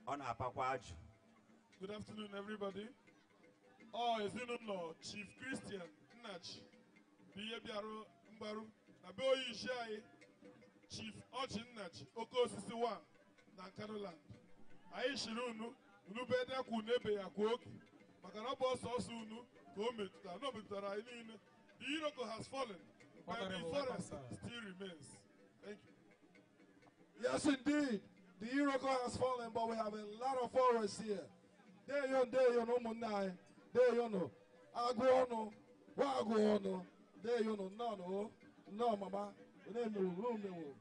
Speaker 3: Ọ na-apakwa ajụ.
Speaker 12: Good afternoon, everybody. Ọ ezinụlọ Chief Christian Nnaji bụ ihe bịara mgbaru na be onye isi anyị Chief Ọchị Nnaji oke osisi 1 na Nkanuland. Anyị shiri unu unu bụ edekwa unu ebe ya kwa oge maka na ọ bụ ọsọ ọsọ unu ka o metụtara na o metụtara anyị niile. The Iroko has fallen, but the
Speaker 5: Honorable, welcome,
Speaker 12: forest
Speaker 5: sir.
Speaker 12: still remains. Thank you.
Speaker 10: Yes, indeed. The Iroko has fallen, but we have a lot of forests here. There you know, ụmụnne anyị. There you know. Agụ ọnụ, wa agụ ọnụ. There you know, no, no, no, mama. Unu emewo, unu emewo.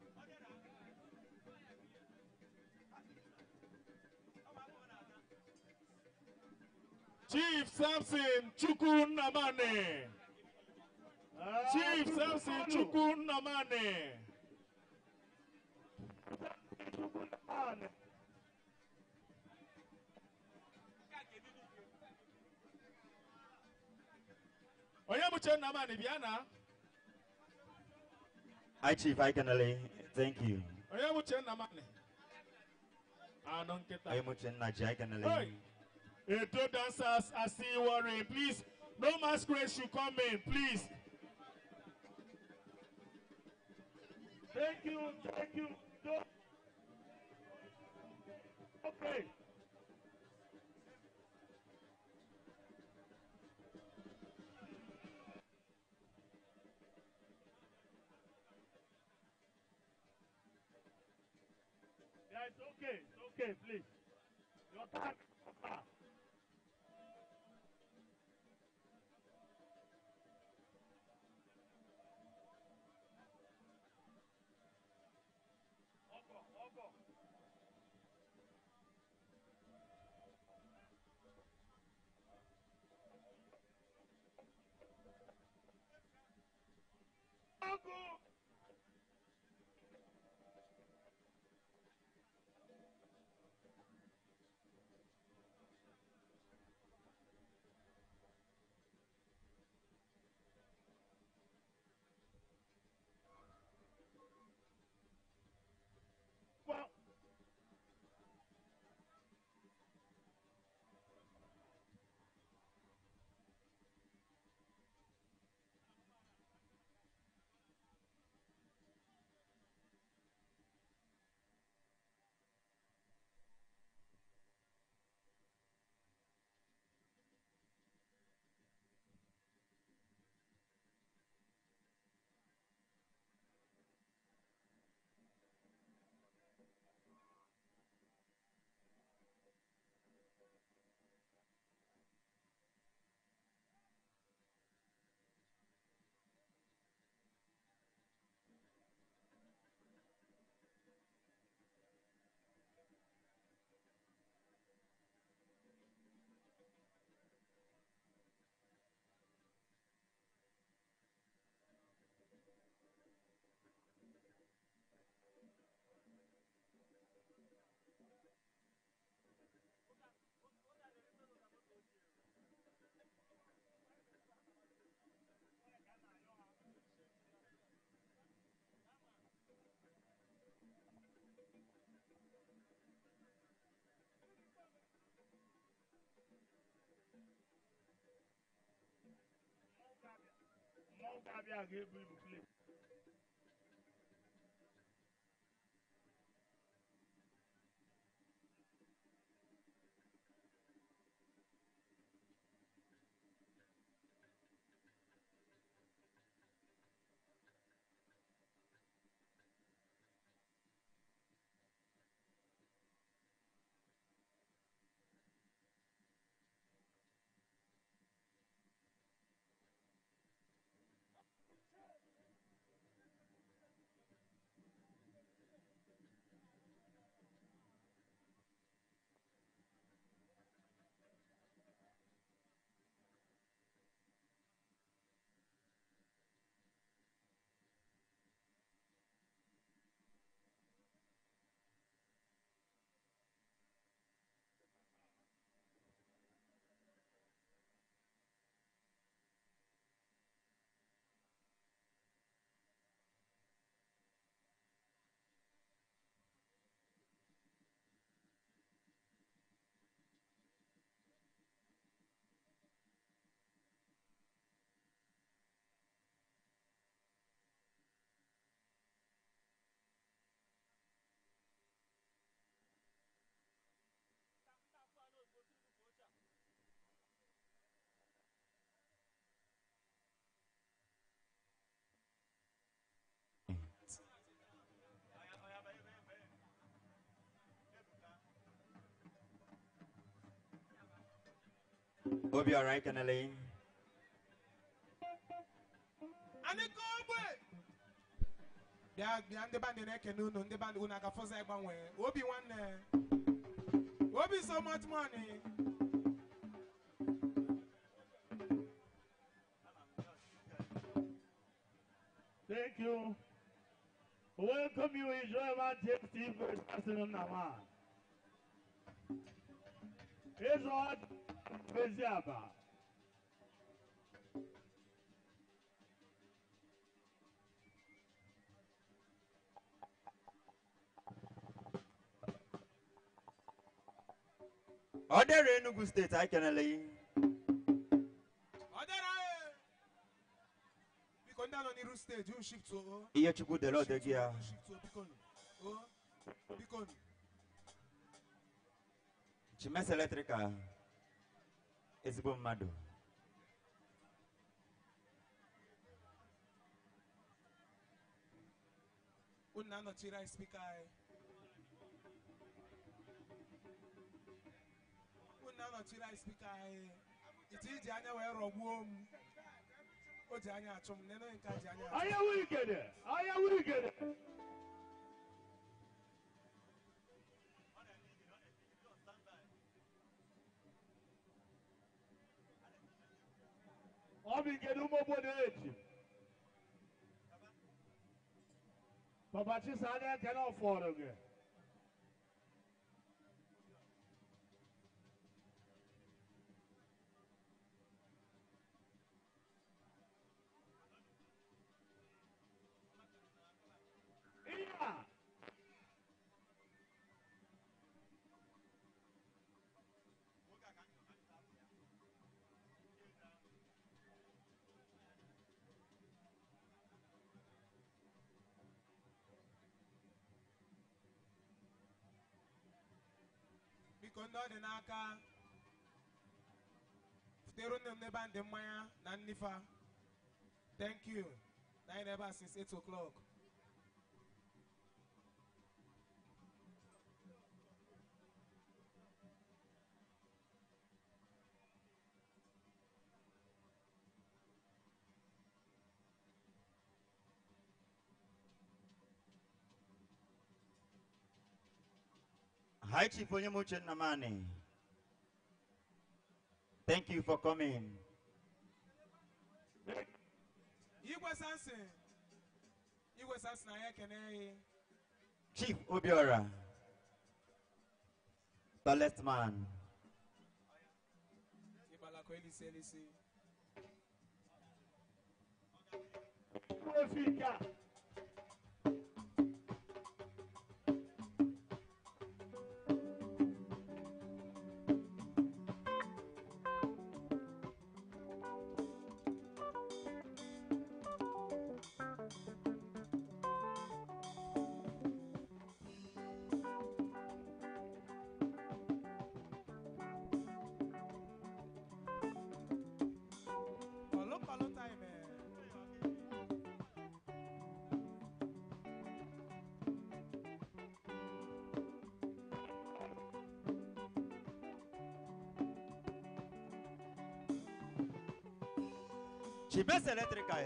Speaker 2: Chief Samson Chukwu Nnamani. Chief Samson Chukwu Nnamani. Onyemuche Nnamani bịa na.
Speaker 3: Hi, Chief Ikenele. Thank you.
Speaker 2: Onyemuche Nnamani. Anụ nkịta.
Speaker 3: Onyemuche Nnaji Ikenele.
Speaker 2: Hey. Edo dancers are still worrying. Please, no masquerade should come in, please.
Speaker 4: Thank you, thank you. Okay. Yeah, it's okay, please. Your time is over. Ogo. Well, Ụka abịa ga-ebu ibu plate.
Speaker 8: Obiora ekenele.
Speaker 5: Bịa bịa ndị bandị na-ekene unu ndị bandị unu agafọzi ịgbanwe obi nwanne obi so much money.
Speaker 4: Thank you. Welcome you, His Royal Majesty, President Naman. His Royal Majesty.
Speaker 8: Odere Enugu State, I can
Speaker 5: Odere! Biko ndị nọ n'iru stage, unu shift o.
Speaker 8: Ihe Chukwu dere odegi ya.
Speaker 5: Shift o, biko nu. O, biko nu.
Speaker 8: Chimes Electrical, ezigbo mmadụ.
Speaker 5: Unu na-anọchiri anyị speaker anyị. Unu na-anọchiri anyị speaker anyị. Ite iji anya wee rọgbuo m. O ji anya achụ m, nene nke a ji anya achụ m.
Speaker 4: Anya wigede, anya wigede. Ọ bụ nke ụmụ obodo eji. Papa Chisa anya ekene ọfọdụ gị. Ihe a
Speaker 5: Biko ndị ọ dị n'aka futere nne m n'ebe a ndị mmanya na nnifa. Thank you. Na anyị n'ebe a since 8 o'clock.
Speaker 8: Hi, Chief Onyemuche Nnamani. Thank you for coming.
Speaker 5: Igwe Samson. Igwe Samson, anyị ekene gị.
Speaker 8: Chief Obiora, tallest man.
Speaker 5: Ịgbalakọ elisi elisi.
Speaker 4: Efika.
Speaker 3: Chibes Electrical.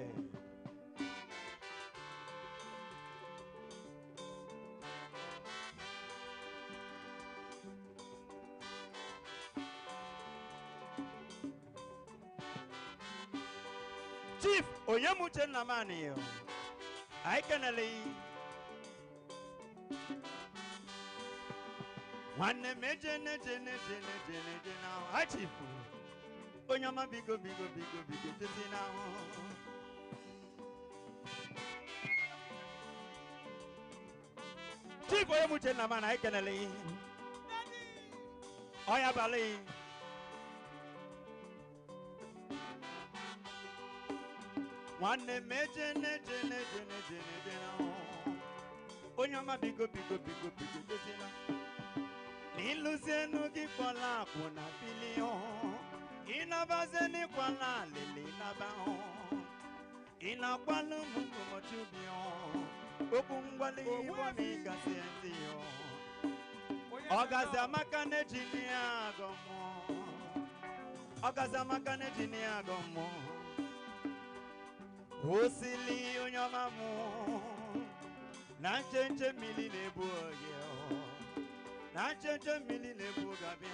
Speaker 3: Chief Onyemuche Nnamani, I can nwanne m eje neje neje neje neje na ahụ chief onye ọma biko biko biko biko jezi na ahụ Chief Onyemuche Nnamani anyị kenele ihe ọya balị nwanne m eje neje neje neje neje na ahụ onye ọma biko biko biko biko jezi na Iluzienu gị kpọla akwụ na bilion ịnabazienu kwala alịlị naba ịnakwala ụmụ ụbọchị ubi okwu ngwali igbo na ịgazi ntị ọgazi amaka na-eji n'ihe agọ mmụọ ọgazi amaka na-eji n'ihe agọ mmụọ osili onye ọma mụ na nche mmiri na-ebu oge na ncheche mmiri na-ebu gabi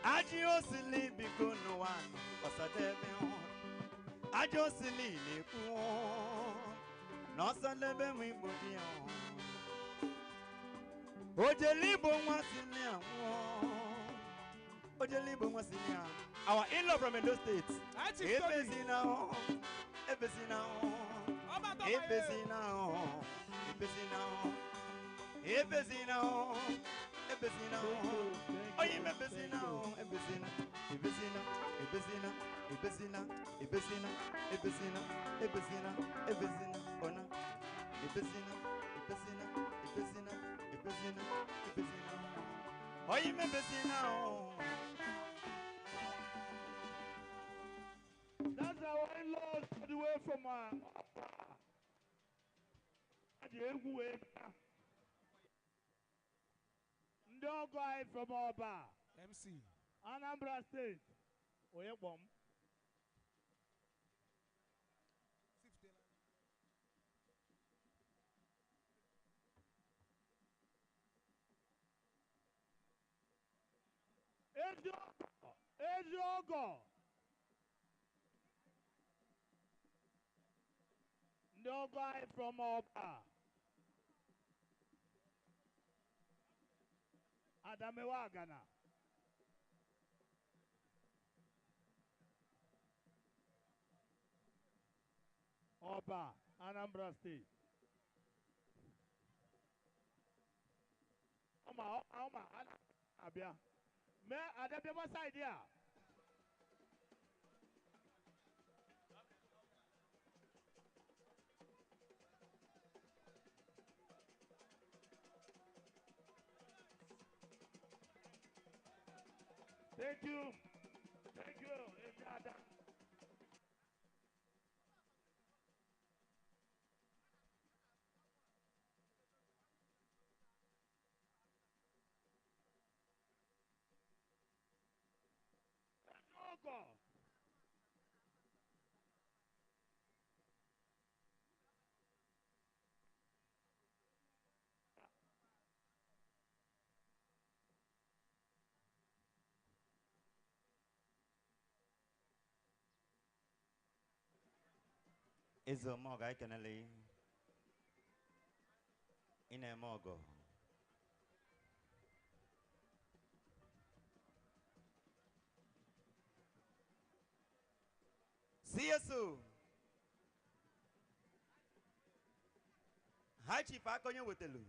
Speaker 3: ajị osili biko n'ụwa ọsadebe ajị osili na-ekwu na ọsadebe nwe igbo di ya ojele igbo nwa sili anwụọ ojele igbo nwa sili anwụọ. Our in-law from Edo State, ebezina ebezina ebezina ebezina ebezina ebezina oyi ebezina ebezina ebezina ebezina ebezina ebezina ebezina ebezina ebezina ona ebezina ebezina ebezina ebezina ebezina oyi ebezina.
Speaker 4: That's our in-laws all the way from ndị ọgọ anyị from Ọba,
Speaker 5: MC,
Speaker 4: Anambra State. Onye kpọm? Ezi ọgọ ndị ọgọ anyị from Ọba, Adamewa Agana. Ọba, Anambra State. Ọma ọma abịa. Mee adabịa side a. Thank you. Thank you. Ada.
Speaker 3: Eze ọmọgọ anyị kenele ị na-eme ọgọ. CSO High Chief aka onye wetelu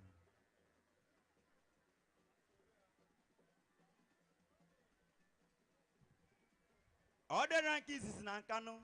Speaker 3: ọ dịra nke izizi na Nkanụ.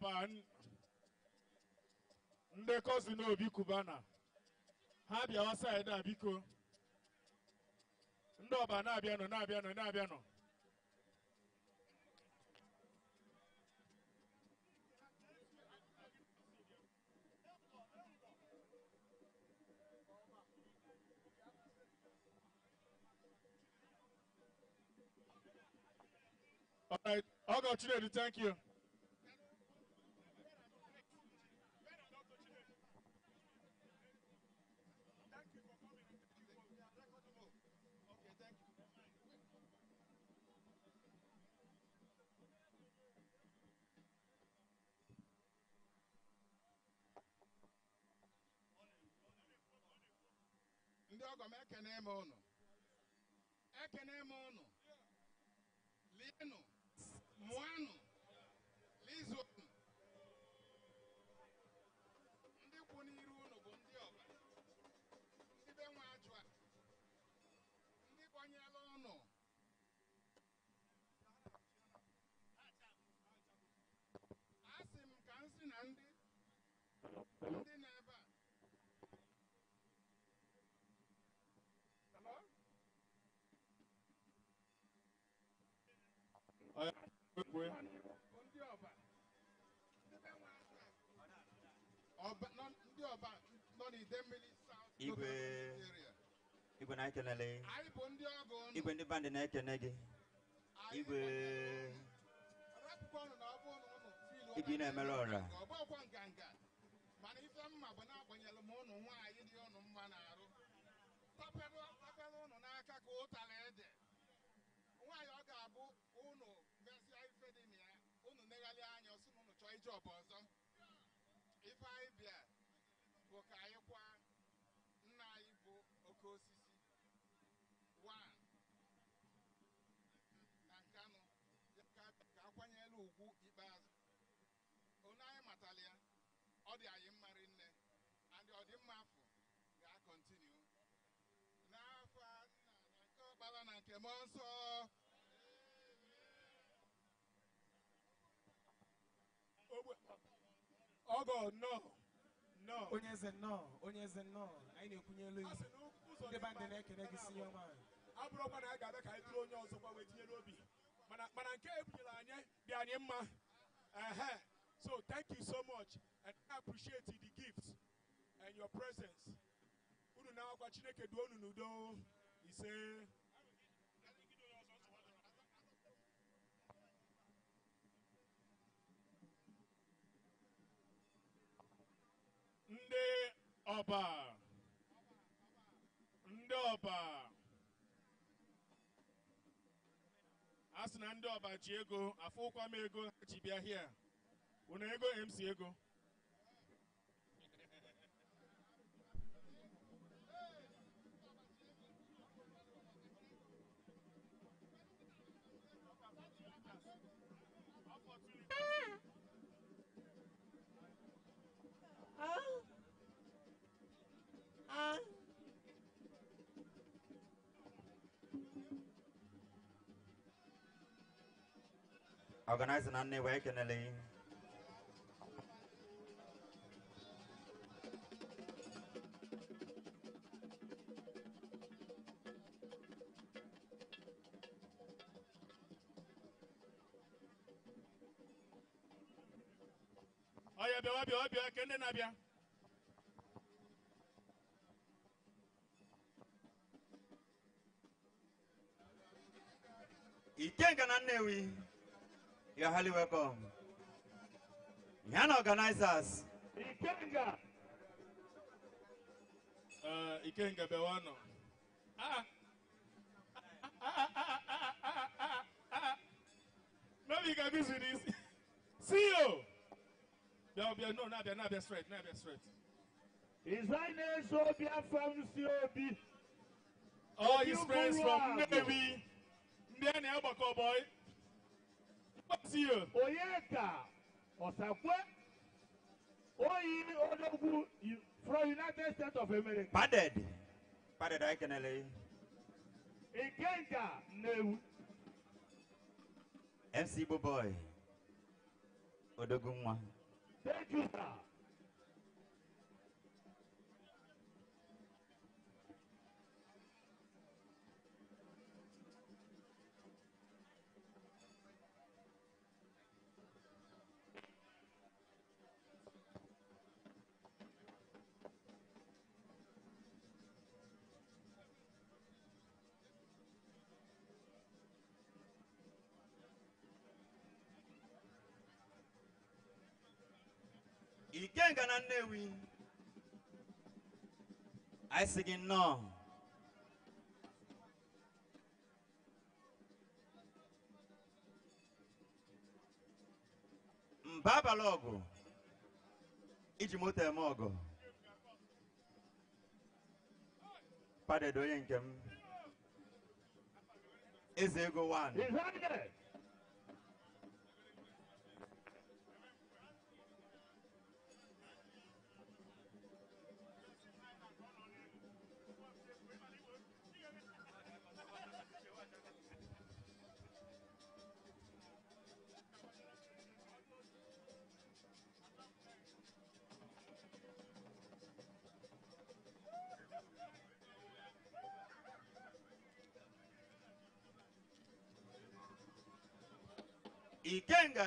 Speaker 2: Ọba ndị cousin Obi Cubana ha bịawa side a biko. Ndị ọba na-abịanụ na-abịanụ na-abịanụ. All right, Ogo Chinedu, thank you.
Speaker 13: Ndị ọgọ m ekene m ụnụ. Ekene m ụnụ. Lienụ, mụanụ, lizuonụ. Ndị kwụ n'iru ụnụ bụ ndị ọba. Ndị be nwa ajụ a. Ndị gbanyela ụnụ. Asị m ka m sị na ndị nọ ebe a. Ndị ọba nọ n'Idemmili South
Speaker 8: Igwe
Speaker 13: area.
Speaker 8: Igwe na-ekenele.
Speaker 13: Anyị bụ ndị ọgọ ụnụ.
Speaker 8: Igwe ndị bandị na-ekene gị. Igwe
Speaker 13: Rapụkwa ụnụ na ọ bụ ụnụ ụnụ fiilu
Speaker 8: Igwe na-emere ọra.
Speaker 13: Ọ bụkwa nganga. Mana ife mma bụ na-agbanyelụ m ụnụ nwaanyị dị ụnụ mma n'arụ. Tapere ụnụ n'aka ka ụtara ede. Nwaanyị ọ ga-abụ ụnụ mesịa ife dị na ya, ụnụ negharịa anya ọsị na ụnụ chọọ ije ọba ọzọ. Ife anyị bịa bụ ka anyị kwa nna anyị bụ oke osisi 1 na Nkanụ ya ka akwanyela ugwu ikpeazụ. Onye anyị matara ya, ọ dị anyị mma rinne, and ọ dị mma afọ ga-akọntinu. N'afọ nna na nke ọkpara na nke mmụọ nsọ.
Speaker 12: Ọgọ nnọọ nnọọ.
Speaker 5: Onye eze nnọọ, onye eze nnọọ, anyị na-ekwunye elu
Speaker 12: A sị na ụzọ
Speaker 5: ndị
Speaker 12: dị
Speaker 5: bandị
Speaker 12: mma
Speaker 5: na-ekene gị senior man.
Speaker 12: Abụrụkwa na a ga-abịa ka anyị duru onye ọzọ gwa wee tinye n'obi. Mana nke e bunyere anyị dị anyị mma. Ehe. So thank you so much and I appreciate the gift and your presence. Unu na-akwa Chineke duo unu n'udo. Ise.
Speaker 2: Ndị ọba, ndị ọba, a sị na ndị ọba ji ego, afụkwa m ego ha ji bịa hia. Unu ego MC ego.
Speaker 8: Organizer na nne wee kenele.
Speaker 2: Ọya bịawa bịawa bịawa ke ndị na-abịa.
Speaker 8: Ikenga na Nnewi, you are highly welcome. Yana organizers.
Speaker 4: Ikenga.
Speaker 2: Ikenga bịawa nọ. Ah. Maybe you can be with this. See you. Bịa, no, na-abịa, na-abịa straight, na-abịa straight.
Speaker 4: His Highness Obia from COB.
Speaker 2: All his friends from Nnewi. Ndị a na-agbakọ boy. See you.
Speaker 4: Oyeka Osakwe Oyi Odogwu from United States of America.
Speaker 8: Padded. Padded ekenele.
Speaker 4: Ikenga Nnewi.
Speaker 8: MC Igbo boy. Odogwu nwa.
Speaker 4: Thank you, sir.
Speaker 8: Ikenga na Nnewi, anyị sị gị nnọọ. Mba abalị ọgụ, iji moto eme ọgụ. Padedo onye nke m. Eze ego 1. Ikenga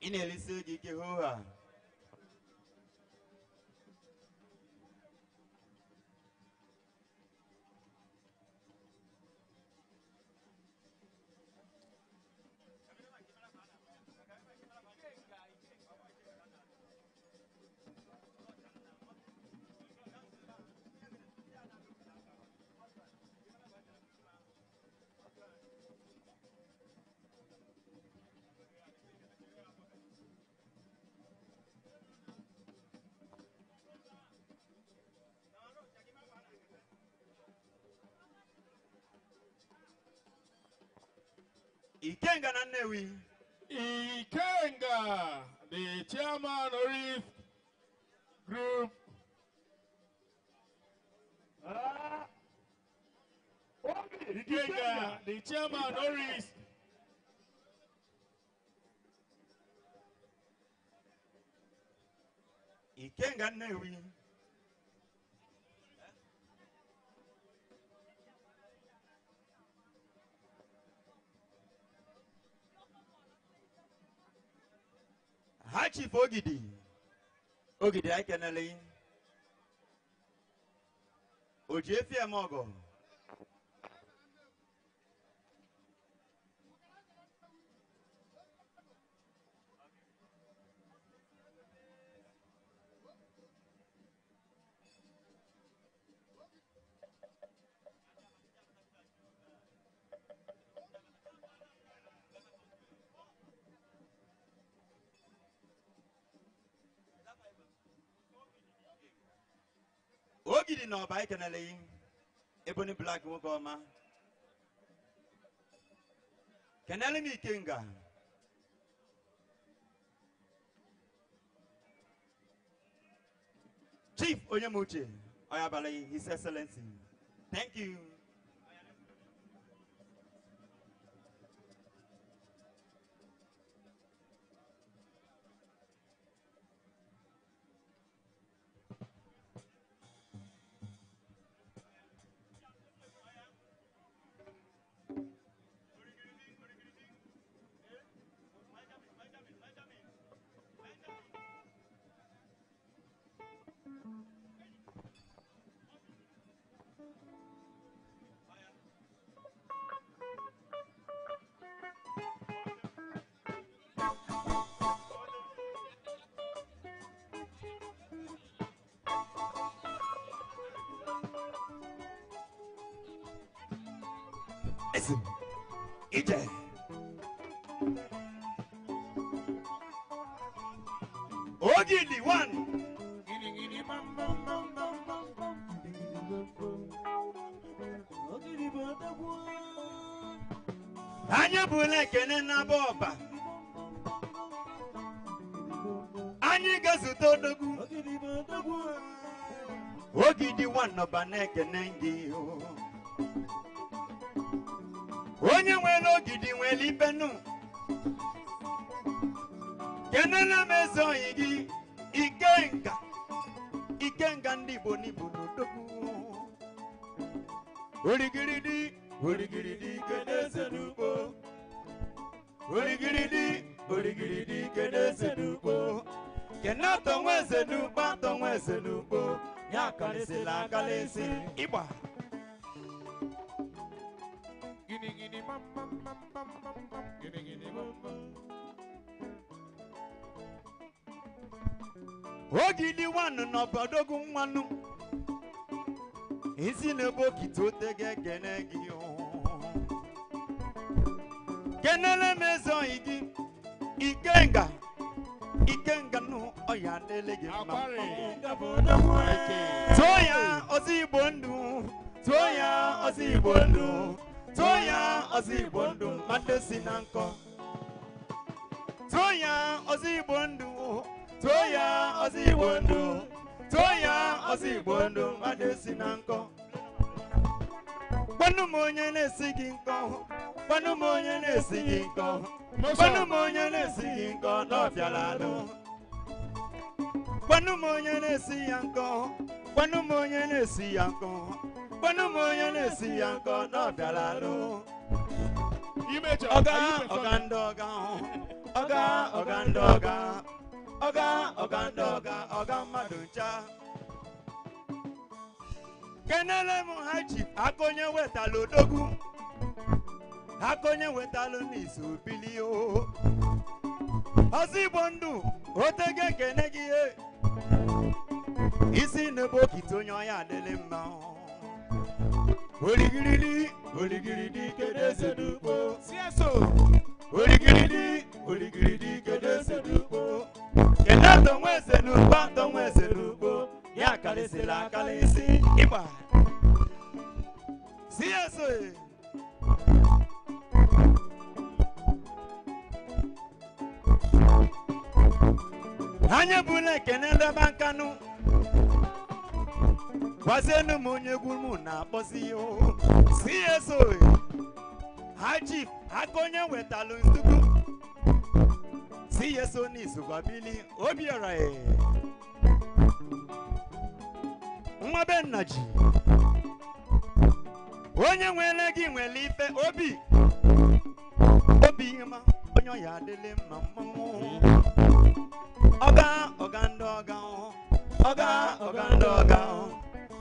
Speaker 8: ị na-elisi ego ike hoo ha. Ikenga na Nnewi.
Speaker 12: Ikenga, the chairman of Reef Group. Ikenga, the chairman of Reef.
Speaker 8: Ikenga Nnewi. Ha Chief Ogidi. Ogidi anyị kenele. Oji efi eme ọgọ. Ogidi na ọba ekenele Ebony Black nwoke ọma. Kenele m Ikenga. Chief Onyemuche Oyabale, His Excellency. Thank you. Listen, Ije. Ogidi one. Anyị bụla ekene n'aba ọba. Anyị ga-ezute odogwu. Ogidi one nọba na-ekene gị. Onye nwere ogidi nwere ibenu.
Speaker 3: Kenele m eze oyi gị Ikenga. Ikenga ndị Igbo n'Igbo n'odogwu. Origiridi, origiridi keneze n'ugbo. Origiridi, origiridi keneze n'ugbo. Kene atọ nwa eze n'ugbo, atọ nwa eze n'ugbo. Ya karịsịla akarịsị ịgba.
Speaker 5: Gini gini mam mam mam mam mam mam gini gini mam mam.
Speaker 3: Ogidi nwanụ n'ọbọdogwu nwanụ. Isi na-ebe okite ote ga-ekene gị. Kenele m eze oyi gị Ikenga. Ikenga nụ ọya adịlị gị mma. Tụọ ya ọzọ Igbo ndụ. Tụọ ya ọzọ Igbo ndụ. Tụọ ya ọzọ Igbo ndụ mmadụ si na nkọ. Tụọ ya ọzọ Igbo ndụ. Tụọ ya ọzọ Igbo ndụ. Tụọ ya ọzọ Igbo ndụ mmadụ si na nkọ. Gwanụ m onye na-esi gị nkọ. Gwanụ m onye na-esi gị nkọ. Gwanụ m onye na-esi gị nkọ na ọ bịara alụ. Gwanụ m onye na-esi ya nkọ. Gwanụ m onye na-esi ya nkọ. Gwanụ m onye na-esi ya nkọ na ọ bịara alụ. Ọga ọga ndị ọga ọga ọga ndị ọga ọga ọga ndị ọga ọga mmadụ ncha. Kenele m ha ji aka onye wetalụ odogwu. Aka onye wetalụ n'izu bili o. Ọzọ Igbo ndụ otego ekene gị e. Isi na-ebe okite onye ọya adịlị mma. Origiridi, origiridi kedeze n'ugbo.
Speaker 5: CSO.
Speaker 3: Origiridi, origiridi kedeze n'ugbo. Kene atọ nwa eze n'ugbo, atọ nwa eze n'ugbo. Ya karịsịla akarịsị ịgba. CSO. Anyị bụla ekene ndebe nkanụ. Gwazienụ m onye egwu mụ na-akpọzi ya. CSO. Haji aka onye wetalụ nzugbo. CSO n'Izugwabili Obiora e. Nwa be nna ji. Onye nwere gị nwere ife obi. Obi ma onye ọya adịlị mma mmanwụ. Ọga ọga ndị ọga ọga ọga ndị ọga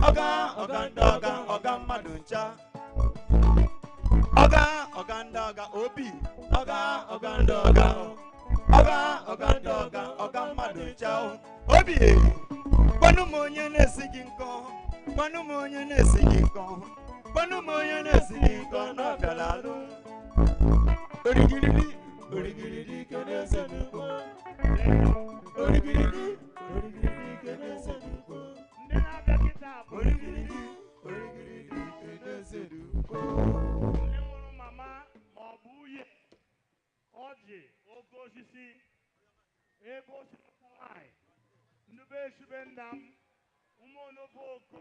Speaker 3: ọga ọga ndị ọga ọga mmadụ ncha. Ọga ọga ndị ọga obi ọga ọga ndị ọga ọga ọga ndị ọga ọga mmadụ ncha obi. Gwanụ m onye na-esi gị nkọ. Gwanụ m onye na-esi gị nkọ. Gwanụ m onye na-esi gị nkọ na ọ bịara alụ. Origiridi origiridi keneze n'ugbo. Origiridi origiridi keneze n'ugbo.
Speaker 4: Ndị na-abịa kịta bụ
Speaker 3: origiridi origiridi keneze n'ugbo.
Speaker 4: Ndị nwụrụ mama ma ọ bụ nwunye ọjị oke osisi ego osisi nwanyị nnube esube nna m ụmụ onobo oko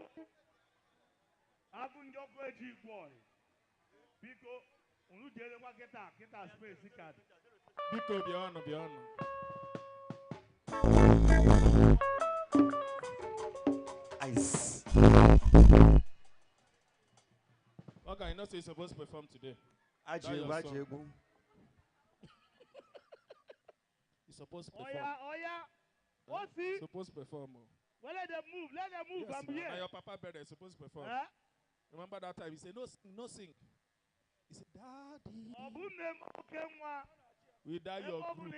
Speaker 4: agụ njọkụ eji igwe ọyị biko unu jere nwa kịta kịta space ka dị.
Speaker 2: Biko bịa ọnụ bịa ọnụ.
Speaker 3: Ice.
Speaker 2: Okay, you know so you're supposed to perform today.
Speaker 3: Aji egwu, aji egwu.
Speaker 2: You're supposed to perform.
Speaker 4: Oya, oya. What's he?
Speaker 2: Supposed to perform.
Speaker 4: Well, let them move. Let them move.
Speaker 2: Yes,
Speaker 4: I'm here.
Speaker 2: Now your papa brother is supposed to perform.
Speaker 4: Huh?
Speaker 2: Remember that time he said, no sing, no sing. He said, Daddy. We die your group.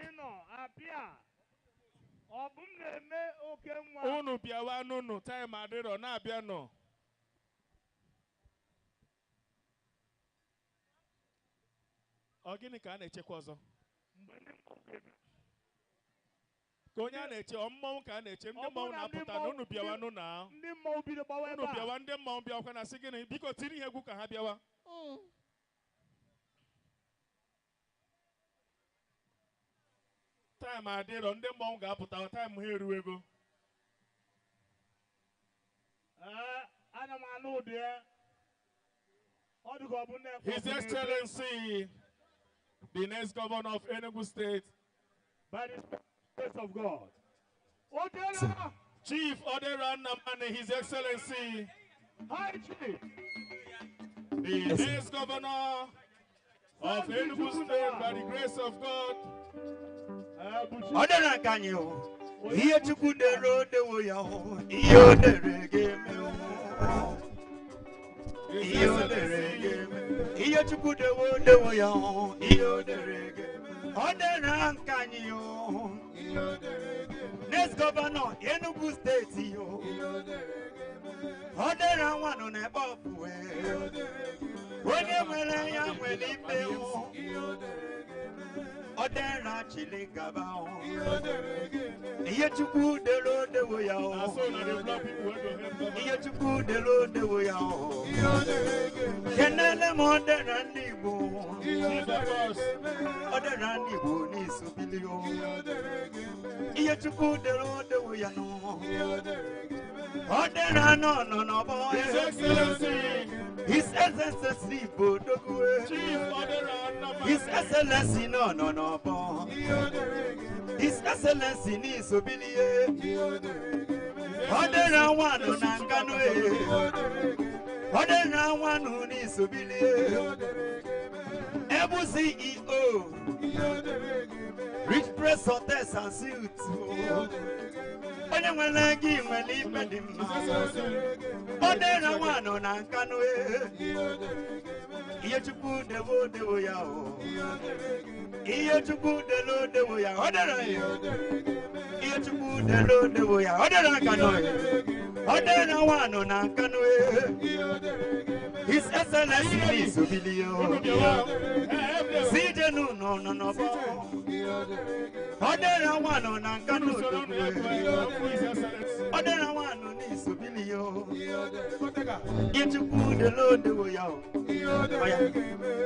Speaker 2: Unu biawa nunu time adịrọ na-abịa nọ. Ọ gịnị ka a na-echekwa ọzọ? Ka onye a na-eche ọ mmọnwụ ka a na-eche ndị mmọnwụ na-apụta na unu bịawa nụ na.
Speaker 4: Ndị mmọnwụ bido gbawa ebe a.
Speaker 2: Unu bịawa ndị mmọnwụ bịakwa na sị gịnị biko tiri ihe egwu ka ha bịawa. Time adịrọ ndị mmọnwụ ga-apụta time ha eruo ego.
Speaker 4: Ana m anụ ụdị ya. Ọ dịka ọ bụ nne
Speaker 2: His Excellency, the next governor of Enugu State,
Speaker 4: by the Grace of God. Odera.
Speaker 2: Chief Odera Nnamani, His Excellency.
Speaker 4: High Chief.
Speaker 2: The next governor of Enugu State, by the grace of God.
Speaker 3: Odera kanyo. Iye Chukwu dere odewo ya o. Iye o dere ga-eme o. Iye o dere ga-eme. Iye Chukwu dewo odewo ya o. Iye o dere ga-eme. Odera nkanyi o. Next governor Enugu State yo. Odera nwanụ na-ebe ọpụ e. Onye nwere ya nwere ibe o. Odera chili gaba o. Iye Chukwu dere odewo ya o. Iye Chukwu dere odewo ya o. Kenele m Odera ndị Igbo. Odera ndị Igbo n'isobili o. Iye Chukwu dere odewo ya no. Odera no no no boy.
Speaker 2: His Excellency.
Speaker 3: His Excellency Bodogwe.
Speaker 2: Chief Odera Nnamani.
Speaker 3: His Excellency no no no boy. His Excellency n'isobilie. Odera nwanu na Nkanu e. Odera nwanu n'isobilie. Ebu CEO. Rich Press Hotels and Suites. Onye nwere gị nwere ife dị mma. Odera nwanụ na Nkanu e. Ihe Chukwu dewo odewo ya o. Ihe Chukwu delo odewo ya. Odera ya. Ihe Chukwu delo odewo ya. Odera Nkanu e. Odera nwanụ na Nkanu e. His Excellency n'isobili o. CJ no no no no bo. Odera nwanụ na Nkanu odogwu e. Odera nwanụ n'isobili o. Ihe Chukwu delo odewo ya o.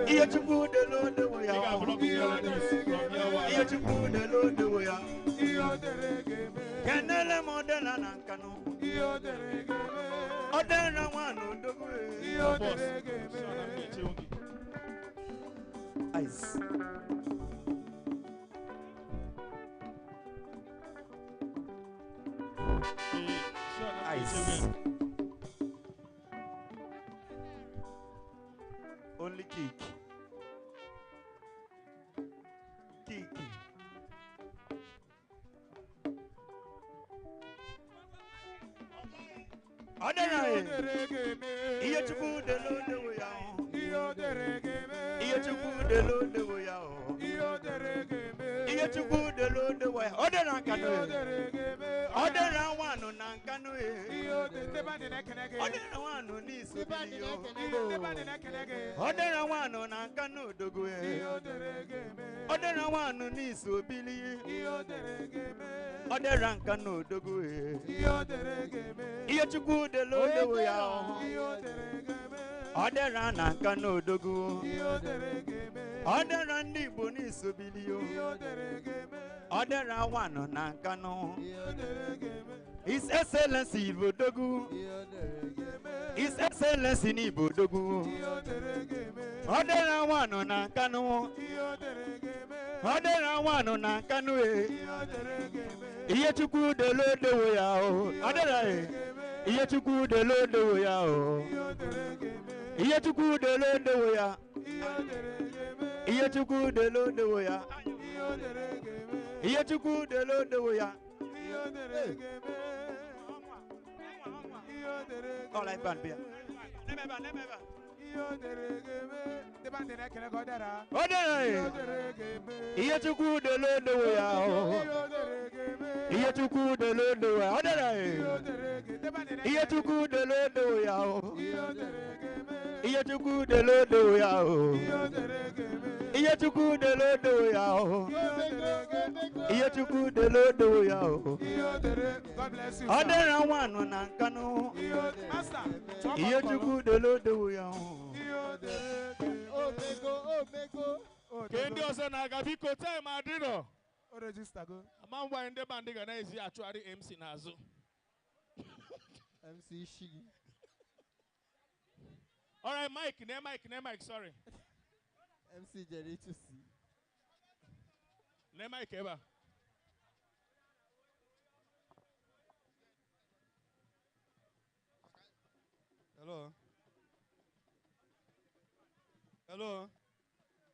Speaker 3: Ihe Chukwu delo odewo ya o. Ihe Chukwu delo odewo ya. Kenele m Odera na Nkanu. Odera nwanụ odogwu e. Ice. Ice. Only kick. Kick. Odera e. Iye Chukwu delo odewo ya o. Iye Chukwu delo odewo ya o. Iye Chukwu delo odewo ya. Odera Nkanu e. Odera nwanụ na Nkanu e. Odera nwanụ n'isobili o. Odera nwanụ na Nkanu odogwu e. Odera nwanụ n'isobili. Odera Nkanu odogwu e. Iye Chukwu delo odewo ya o. Odera na Nkanu odogwu. Odera ndị Igbo n'isobili o. Odera nwanụ na Nkanu. His Excellency Ibodogwu. His Excellency n'Ibodogwu. Odera nwanụ na Nkanu. Odera nwanụ na Nkanu e. Iye Chukwu delo odewo ya o. Odera e. Iye Chukwu delo odewo ya o. Iye Chukwu delo odewo ya. Iye Chukwu delo odewo ya. Iye Chukwu delo odewo ya. All right, band beer. Odera e. Iye Chukwu delo odewo ya o. Iye Chukwu delo odewo ya. Odera e. Iye Chukwu delo odewo ya o. Iye Chukwu delo odewo ya o. Iye Chukwu delo odewo ya o. Iye Chukwu delo odewo ya o. Odera nwanụ na Nkanu. Iye Chukwu delo odewo ya o.
Speaker 2: Ka ndị ọzọ na-aga biko time adịrọ.
Speaker 5: O register go.
Speaker 2: Ama ngwa ndị bandị ga na-ezi achụgharị MC n'azụ.
Speaker 14: MC Shiggy.
Speaker 2: All right, Mike, ne Mike, ne Mike, sorry.
Speaker 14: MC Jerry to see.
Speaker 2: Ne Mike ebe a.
Speaker 11: Hello. Hello.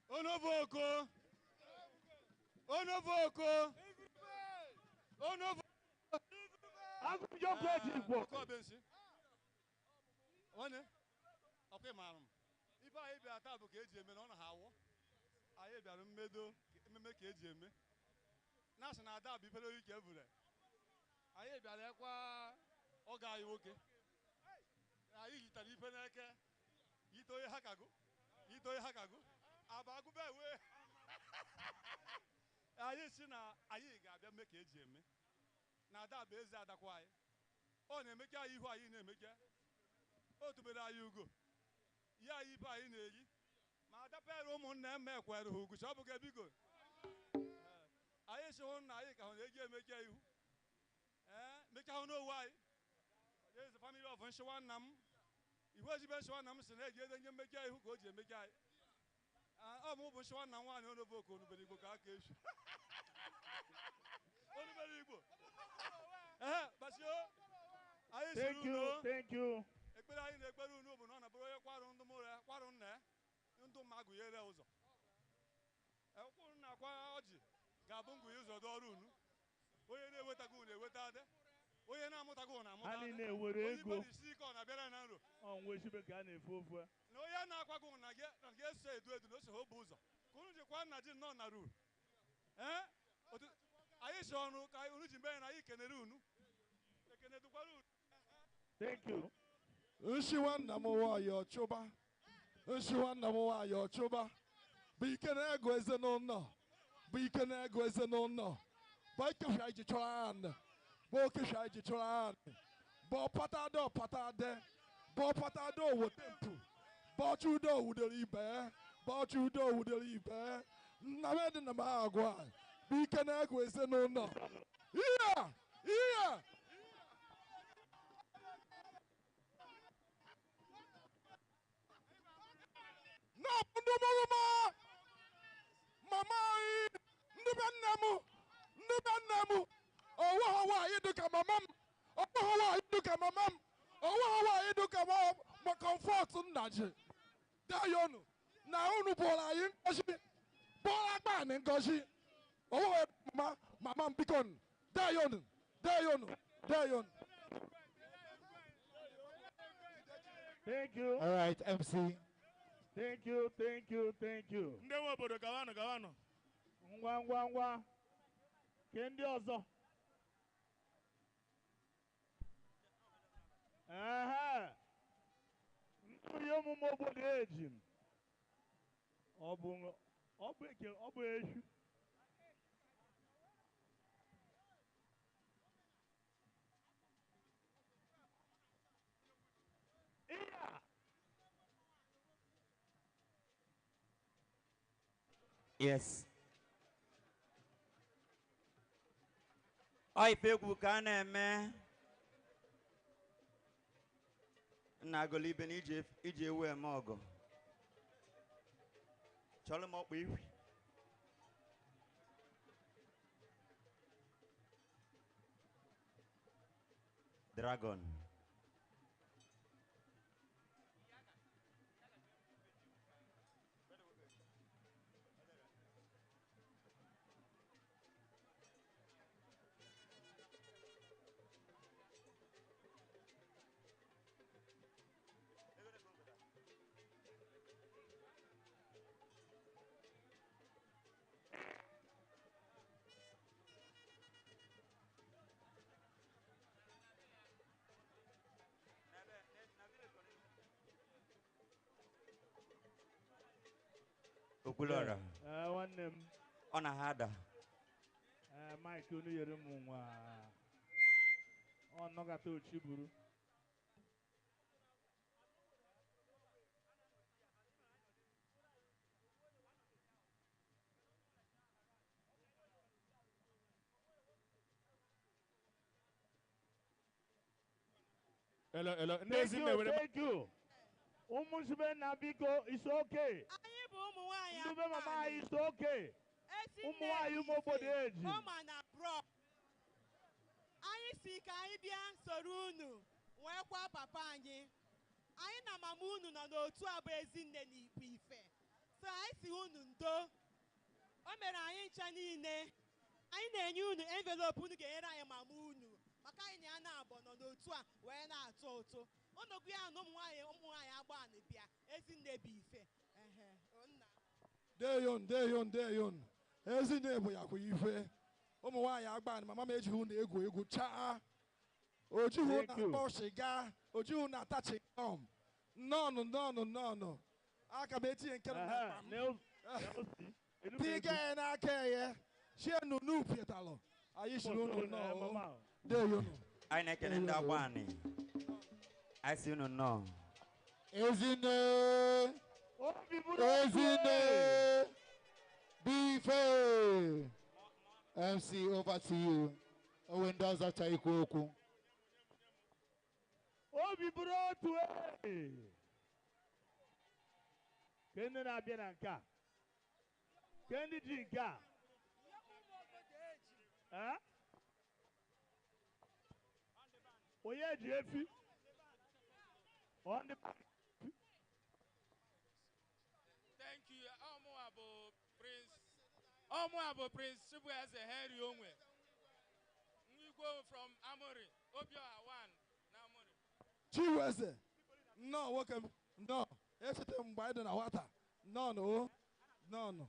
Speaker 11: Onovoko. Onovoko. Onovoko. Nwanne, ọkwa ịmara m. Ife anyị bịara taa bụ ka eji eme na ọ na ha awọ. Anyị bịara mmedo mmemme ka eji eme. Na-asị na ada bụ ifere oyi ka evure. Anyị bịara ekwa ọgọ anyị nwoke. Anyị yitara ife n'eke. Yite onye ha kago. Yite onye ha kago. Aba agụba ewe. Anyị si na anyị ga-abịa mme ka eji eme. Na ada bụ eze adakwa anyị. Ọ na-emeke anyị ihu anyị na-emeke. O tubere anyị ugo. Ihe anyị ibe anyị na-eyi. Ma adapere ụmụnne m ekwere ha ugwu. Ọ bụghị biko. Anyị si hụ na anyị ka hụ na-eji emeke ihu. Ee, mechaa hụ n'owu anyị. Eze family of nshiwa nna m. Ihu ejibe nshiwa nna m si na-eji ede nye mmeke ihu ka o ji emeke anyị. Ọ mụ bụ nshiwa nna m nwaanyị Onovoko onubere Igbo ka aka echu. Onubere Igbo. Ee, basio. Anyị siri
Speaker 4: Thank you,
Speaker 11: unu.
Speaker 4: thank you.
Speaker 11: Ekpere anyị na-ekpere unu bụ na ọ na-abụrụ onye kwarụ ndụ mụrụ ya, kwarụ nna ya, ndụ mma gụnyere ụzọ. Ekwuru na akwa ọjị ga-abụ ngụnye ụzọ dị ọrụ unu. Onye na-ewetaghị unu eweta adị. Onye na-amụtaghị unu amụta
Speaker 4: Ha
Speaker 11: adị.
Speaker 4: niile were
Speaker 11: Onye
Speaker 4: ego.
Speaker 11: ibe na-esi ike ọ na-abịara na nro.
Speaker 4: Ọ nwe esibe ka a na-efu ofu a.
Speaker 11: Na onye na-akwaghị unu na ga-eso edu edu na ose ha obu ụzọ. Ka unu jikwa nna ji nnọọ na ruru. Ee? Anyị si ọnụ ka unu ji mee na anyị kenere unu. Ekene dụkwara unu.
Speaker 4: Thank you.
Speaker 10: Nshiwa nna m nwanyị ọchụba. Nshiwa nna m nwanyị ọchụba. Bụ ike na-ego ezinụlọ. Bụ ike na-ego ezinụlọ. Bụ ike iji chọrọ anị. Bụ oke iji chọrọ anị. Bụ ọpata ada ọpata ade. Bụ ọpata ada owote mpu. Bụ ọchụ udo owudere ibe. Bụ ọchụ udo owudere ibe. Nna m dị na m agwa. Bụ ike na-ego ezinụlọ. Ihe! Ihe! Na ndị mụrụ m mama anyị ndị be nne m ndị be nne m onwe ha nwaanyị dịka mama m onwe ha nwaanyị dịka mama m onwe ha nwaanyị dịka ma Comfort Nnaji dayonu na unu bụrụ anyị ngozi bụrụ akpa anyị ngozi onwe ha mama mama m biko dayonu dayonu dayonu.
Speaker 4: Thank you.
Speaker 1: All right, MC.
Speaker 4: Thank you, thank you, thank you.
Speaker 2: Ndị nwe obodo gawanụ gawanụ.
Speaker 4: Ngwa ngwa ngwa. Ke ndị ọzọ. Ehe. Ndị omume obodo eji m. Ọ bụ ọ bụ eke ọ bụ echu. Iya.
Speaker 3: Yes. Ọ ife egwu ka a na-eme nna agụlụ ibe na iji ewu eme ọgụ. Chọrọ m ọkpụ iwi. Dragon. Okwuluọra.
Speaker 4: Ee, nwanne m.
Speaker 3: Ọ na ha ada.
Speaker 4: Ee, Mike unu nyere m nwa. Ọ nọgata ochi buru.
Speaker 2: Hello, hello. Ndị
Speaker 4: Thank
Speaker 2: ezinne
Speaker 4: you,
Speaker 2: were
Speaker 4: thank you. Ụmụ nzube na biko, it's okay.
Speaker 14: Anyị bụ ụmụ nwaanyị
Speaker 4: Ndube mama anyị, it's okay.
Speaker 14: Esi
Speaker 4: Ụmụ nwaanyị ụmụ obodo eji.
Speaker 14: Ụma na bro. Anyị si ka anyị bịa soro unu wee kwa papa anyị. Anyị na mama unu nọ n'otu a bụ Ezinne na Igbo Ife. So anyị si unu ndo. O mere anyị ncha niile. Anyị na-enye unu envelope unu ga-enyere anyị mama unu. Maka anyị na ya na-abọ nọ n'otu a wee na-atụ ụtụ. Unu gụ ya na ụmụ nwaanyị Agbani bịa Ezinne bụ ife. Ehe, nna.
Speaker 10: Deyon, deyon, deyon. Ezinne bụ ya kwa ife. Ụmụ nwaanyị Agbani, mama m ejighị unu egwu egwu chaa. Ojighị
Speaker 4: Thank you.
Speaker 10: na-akpọ shiga, ojighị na-ata chigom. Nnọọnụ, nnọọnụ, nnọọnụ. Aka m etinye nke nọ n'akpa m. Piga ya n'aka ya. Shie nunu pietalụ. Anyị shiri unu nnọọ. Deyonu.
Speaker 3: Anyị na-ekele ndị Agbani. Anyị si unu nnọọ.
Speaker 1: Ezinne. Ezinne. Bife. MC, over to you. Owe ndị ọzọ chọrọ ikwu okwu.
Speaker 4: Obi bụrụ otu ee. Ke ndị na-abịa na nke a? Ke ndị ji nke a? Eh? Onye ji efi? Ọ ndị
Speaker 15: Thank you. Ọmụ bụ Prince Chibueze Henry Onwe. Nwigwe from Amori, Obioha 1 na Amori.
Speaker 10: Chibueze, nnọọ nwoke m, nnọọ. Echeta m mgbe anyị dị na nwata. Nnọọ nụ o, nnọọ nụ.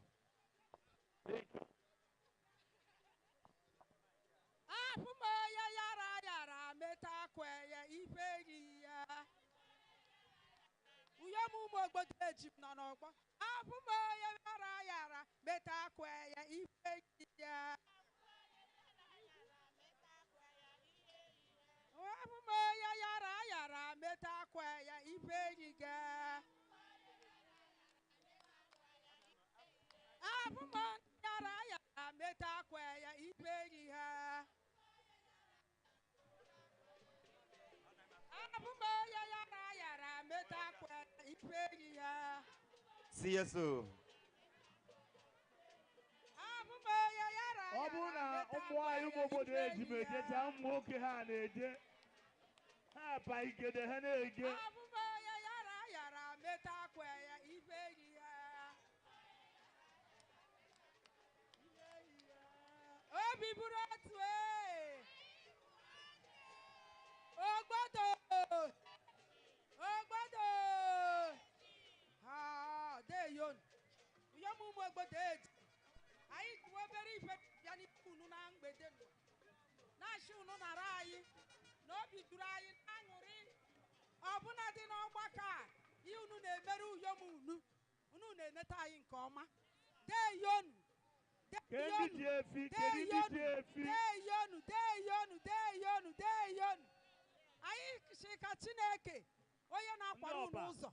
Speaker 14: Afụmoya yara yara meta kweye ife ri ya. Uyom ụmụ ogbodo eji m nọ n'ọgbọ. Afụmoya yara yara meta kweye ife ri ya. Afụmoya yara yara meta kweye ife ri ga. Afụmoya yara yara meta kweye ife ri ha. Afụmoya yara yara meta kweye ife ri ha.
Speaker 3: CSO.
Speaker 14: Afụmoya yara
Speaker 4: Ọ bụrụ na ụmụ nwaanyị ụmụ obodo eji m ejecha, ụmụ nwoke ha na-eje. Ha pa igede ha na-ege.
Speaker 14: Afụmoya yara yara meta kweye ife ri ha. Obi bụrụ otu ee. Ogbodo. Ogbodo. Ha, deyon. Uyom ụmụ ogbodo eji. Anyị ji obere ife bịa n'ihu unu na mgbede nụ. Na-achị unu nara anyị. Na obi juru anyị n'aṅụrị. Ọbụna dị n'ọgbakọ a, ihe unu na-emere uyom unu. Unu na-eneta anyị nke ọma. Deyonu.
Speaker 4: Kedu ndị ji efi? Kedu ndị ji efi?
Speaker 14: Deyonu, deyonu, deyonu, deyonu. Anyị sị ka Chineke onye na-akwara
Speaker 4: Ndị
Speaker 14: unu
Speaker 4: ọba.
Speaker 14: ụzọ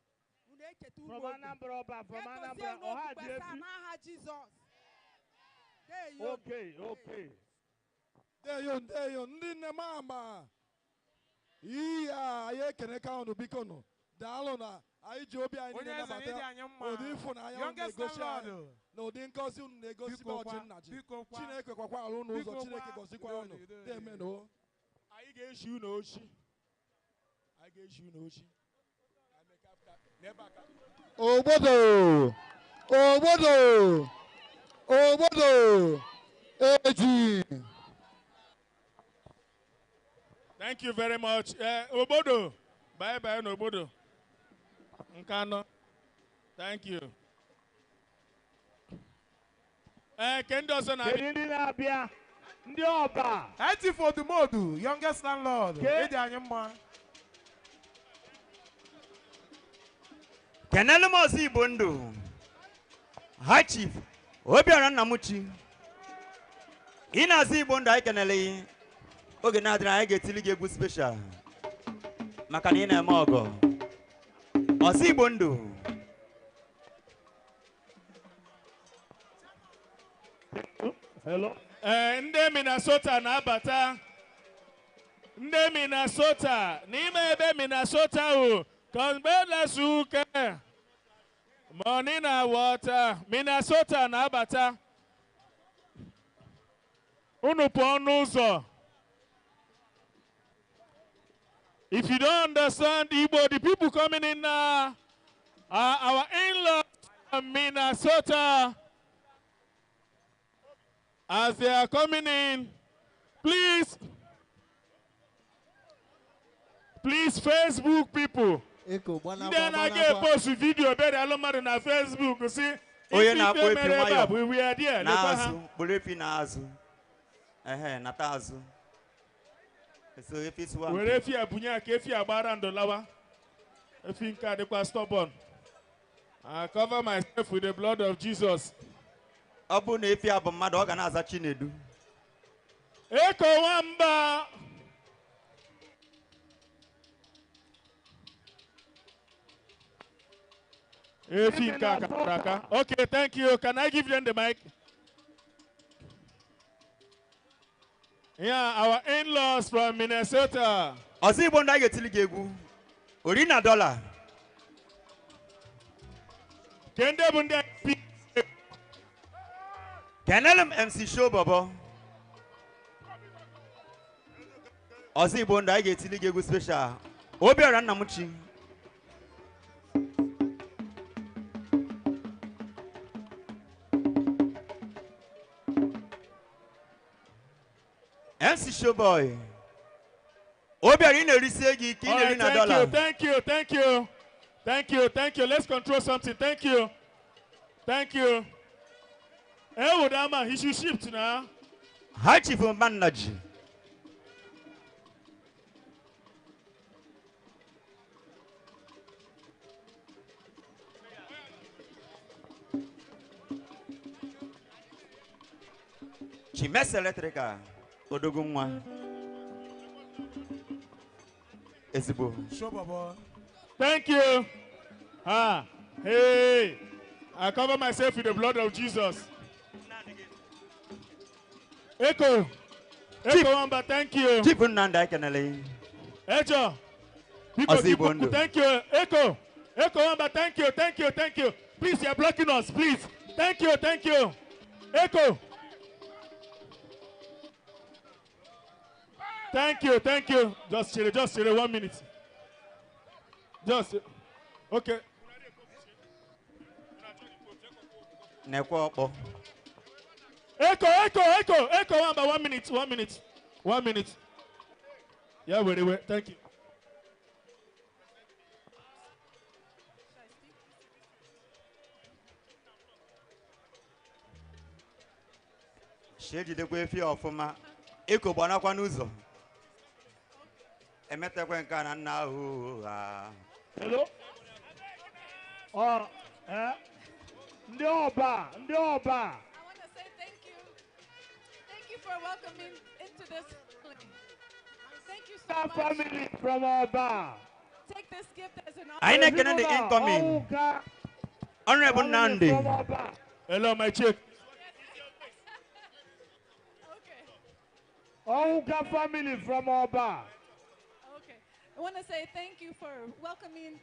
Speaker 14: unu eketa ugbo
Speaker 4: From
Speaker 14: obi.
Speaker 4: Anambra ọba, from
Speaker 14: Egozie
Speaker 4: Anambra,
Speaker 14: unu
Speaker 4: ọha
Speaker 14: okpukpe
Speaker 4: ji
Speaker 14: taa
Speaker 4: efi.
Speaker 14: n'aha Jizọs. Deyonu.
Speaker 4: Okay, okay.
Speaker 10: Deyon, deyon, ndị nne m ama. Iyi a, anyị ekene ka unu biko nụ. Daalụ na anyị ji obi anyị
Speaker 5: Onye
Speaker 10: niile
Speaker 5: eze,
Speaker 10: nabata
Speaker 5: ịdị anyị mma.
Speaker 10: ụdị ịfụnanya unu
Speaker 5: Youngest
Speaker 10: na-egosi anyị
Speaker 5: landlord.
Speaker 10: na ụdị ngọzi unu na-egosi
Speaker 5: Biko
Speaker 10: bụ ọchị
Speaker 5: kwa,
Speaker 10: nna ji.
Speaker 5: biko kwa.
Speaker 10: Chineke kwakwa alụ unu ụzọ,
Speaker 5: Biko
Speaker 10: Chineke
Speaker 5: kwa.
Speaker 10: gọzikwa unu.
Speaker 5: Udo dị, udo dị.
Speaker 10: Amen o.
Speaker 12: Anyị ga-eshi unu ochi. Anyị ga-eshi unu ochi. N'ebe a ka
Speaker 1: Ogbodo. Ogbodo. Ogbodo. Eji.
Speaker 2: Thank you very much. Obodo. Bye bye, Obodo. Nkano. Thank you. Kedu ọzọ na-abịa?
Speaker 4: Kedu ndị na-abịa? Ndị ọba.
Speaker 5: IT for the modu, youngest landlord. Ịdị anyị mma.
Speaker 3: Kenelu m ọzọ Igbo ndụ. High Chief Obiora Nnamuchi. Ị na-azụ Igbo ndụ anyị kenele gị. Oge na-adịrị anyị ga-etili gị egwu special. Maka na ị na-eme ọgọ. Ọzọ Igbo ndụ.
Speaker 4: Hello.
Speaker 2: Ndị Minnesota na-abata. Ndị Minnesota n'ime ebe Minnesota o kọmgbe uke money na water. Minnesota na-abata. Unu pụọ n'ụzọ. If you don't understand Igbo, the people coming in now are our in-laws from Minnesota. As they are coming in, please, please, Facebook people. Ndị na-aga epost vidiyo bere alụmmadụ na Facebook si
Speaker 3: Onye na-akpọ efi
Speaker 2: mere ebe a
Speaker 3: nwayọ
Speaker 2: bụ we are there. Lekwa ha.
Speaker 3: n'azụ, kpụrụ efi n'azụ. Ehe, nata azụ. So efi sụwa
Speaker 2: Were efi a bunye a ka efi a gbara ndụ lawa. Efi nke a dịkwa stubborn. I cover myself with the blood of Jesus.
Speaker 3: Ọ bụrụ na efi a bụ mmadụ, ọ ga na-aza Chinedu.
Speaker 2: Eko nwamba. Efi nke a kara aka. Okay, thank you. Can I give them the mic? Yeah, our in-laws from Minnesota.
Speaker 3: Ọzọ Igbo ndị a ga-etili gị egwu. Ori na dọla.
Speaker 2: Kende bụ ndị
Speaker 3: Kenelu m MC Show Bobo. Ọzọ Igbo ndị anyị ga-etili gị egwu special. Obiora Nnamuchi. MC Showboy. Obiora, ị na-erisi ego ike, ị
Speaker 2: All
Speaker 3: na-eri
Speaker 2: right,
Speaker 3: na
Speaker 2: thank
Speaker 3: dọla.
Speaker 2: you, thank you, thank you, thank you, thank you. Let's control something. Thank you, thank you. Hey, Udama, he should shift now.
Speaker 3: High Chief Mbannaji. Chimes Electrical, Odogwu nwa. Ezigbo.
Speaker 5: Show Bobo.
Speaker 2: Thank you. Ah, hey, I cover myself with the blood of Jesus. Echo, Echo Wamba, thank you.
Speaker 3: Chief Nnamdi Ekenele.
Speaker 2: Echo, Biko,
Speaker 3: Ọzọ Igbo
Speaker 2: Biko,
Speaker 3: ndụ.
Speaker 2: thank you. Echo, Echo Wamba, thank you, thank you, thank you. Please, you're blocking us, please. Thank you, thank you. Echo. Thank you, thank you. Just chill, 1 minute. Just, okay.
Speaker 3: Nekwa ọkpọ.
Speaker 2: Echo, Echo, Echo, Echo, Wamba, 1 minute, 1 minute, 1 minute. Yeah, wait, wait, thank you.
Speaker 3: Shie jidekwa efi ọfụma. Eko gbanakwa n'ụzọ. Emetekwe nke a na nna ahụ ha.
Speaker 4: Hello? Eh? Ndị ọba, ndị ọba.
Speaker 7: I want to say thank you. Thank you for welcoming into this family. Thank you so much.
Speaker 4: Family from Ọba.
Speaker 7: Take this gift as an
Speaker 3: Anyị
Speaker 7: honor.
Speaker 3: na-ekene the incoming. Honorable Nnamdi.
Speaker 2: Hello, my chief.
Speaker 4: Onwuka family from Ọba.
Speaker 7: Okay. I want to say thank you for welcoming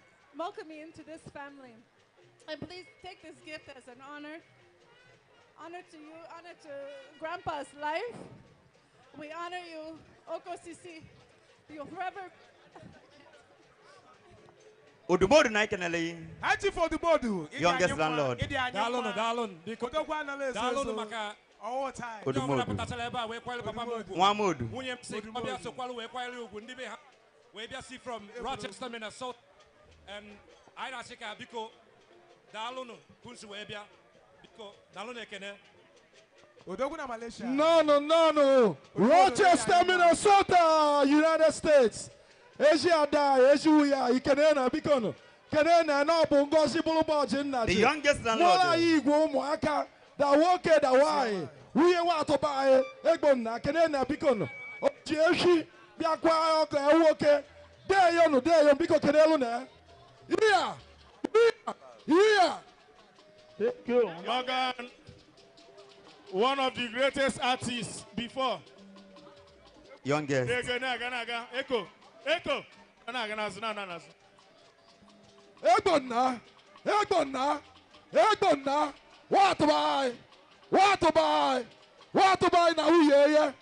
Speaker 7: into this family. And please take this gift as an honor. Honor to you, honor to Grandpa's life. We honor you, Okosisi. You'll forever.
Speaker 3: Odumodu na ekenele yi.
Speaker 5: High Chief Odumodu.
Speaker 3: Youngest landlord.
Speaker 15: Daalụnụ, daalụnụ, biko.
Speaker 5: Odogwu anala ezo
Speaker 15: Daalụnụ
Speaker 5: ezo.
Speaker 15: maka
Speaker 5: All time.
Speaker 15: ndị ọbụla
Speaker 3: Odumodu.
Speaker 15: pụtachara ebe a wee kwanyere papa m ugwu.
Speaker 3: Nwa Amodu.
Speaker 15: Nwunye m si ọ bịa sokwalụ wee kwanyere ugwu ndị be ha wee bịa si from Rochester, Minnesota. Anyị na-asị ka biko daalụnụ kunsi wee bịa. Biko daalụnụ ekene.
Speaker 5: Odogwu na Malaysia.
Speaker 10: No, no, no, no. Rochester, Minnesota, United States. Ezi ada, ezi wuya, ikene na biko nụ. Kene na na ọ bụ Ngozi Bụlụbọọjị nna
Speaker 3: The
Speaker 10: ji.
Speaker 3: youngest landlord.
Speaker 10: Mụrụ anyị igwe ụmụaka, da nwoke da nwaanyị, nwunye nwa atụba anyị, egbo nna, kene na biko nụ. O ji ehi bịakwa ọkụ ya nwoke. Dee ya nụ, dee ya, biko kene elu na ya. Iya, iya, iya.
Speaker 4: Thank you.
Speaker 2: Morgan, one of the greatest artists before.
Speaker 3: Youngest.
Speaker 2: Ego na-aga na-aga. Echo, Echo. Na-aga n'azụ, na-ana n'azụ.
Speaker 10: Egbo nna, egbo nna, egbo nna, nwa atụba anyị, nwa atụba anyị, nwa atụba anyị na nwunye ya.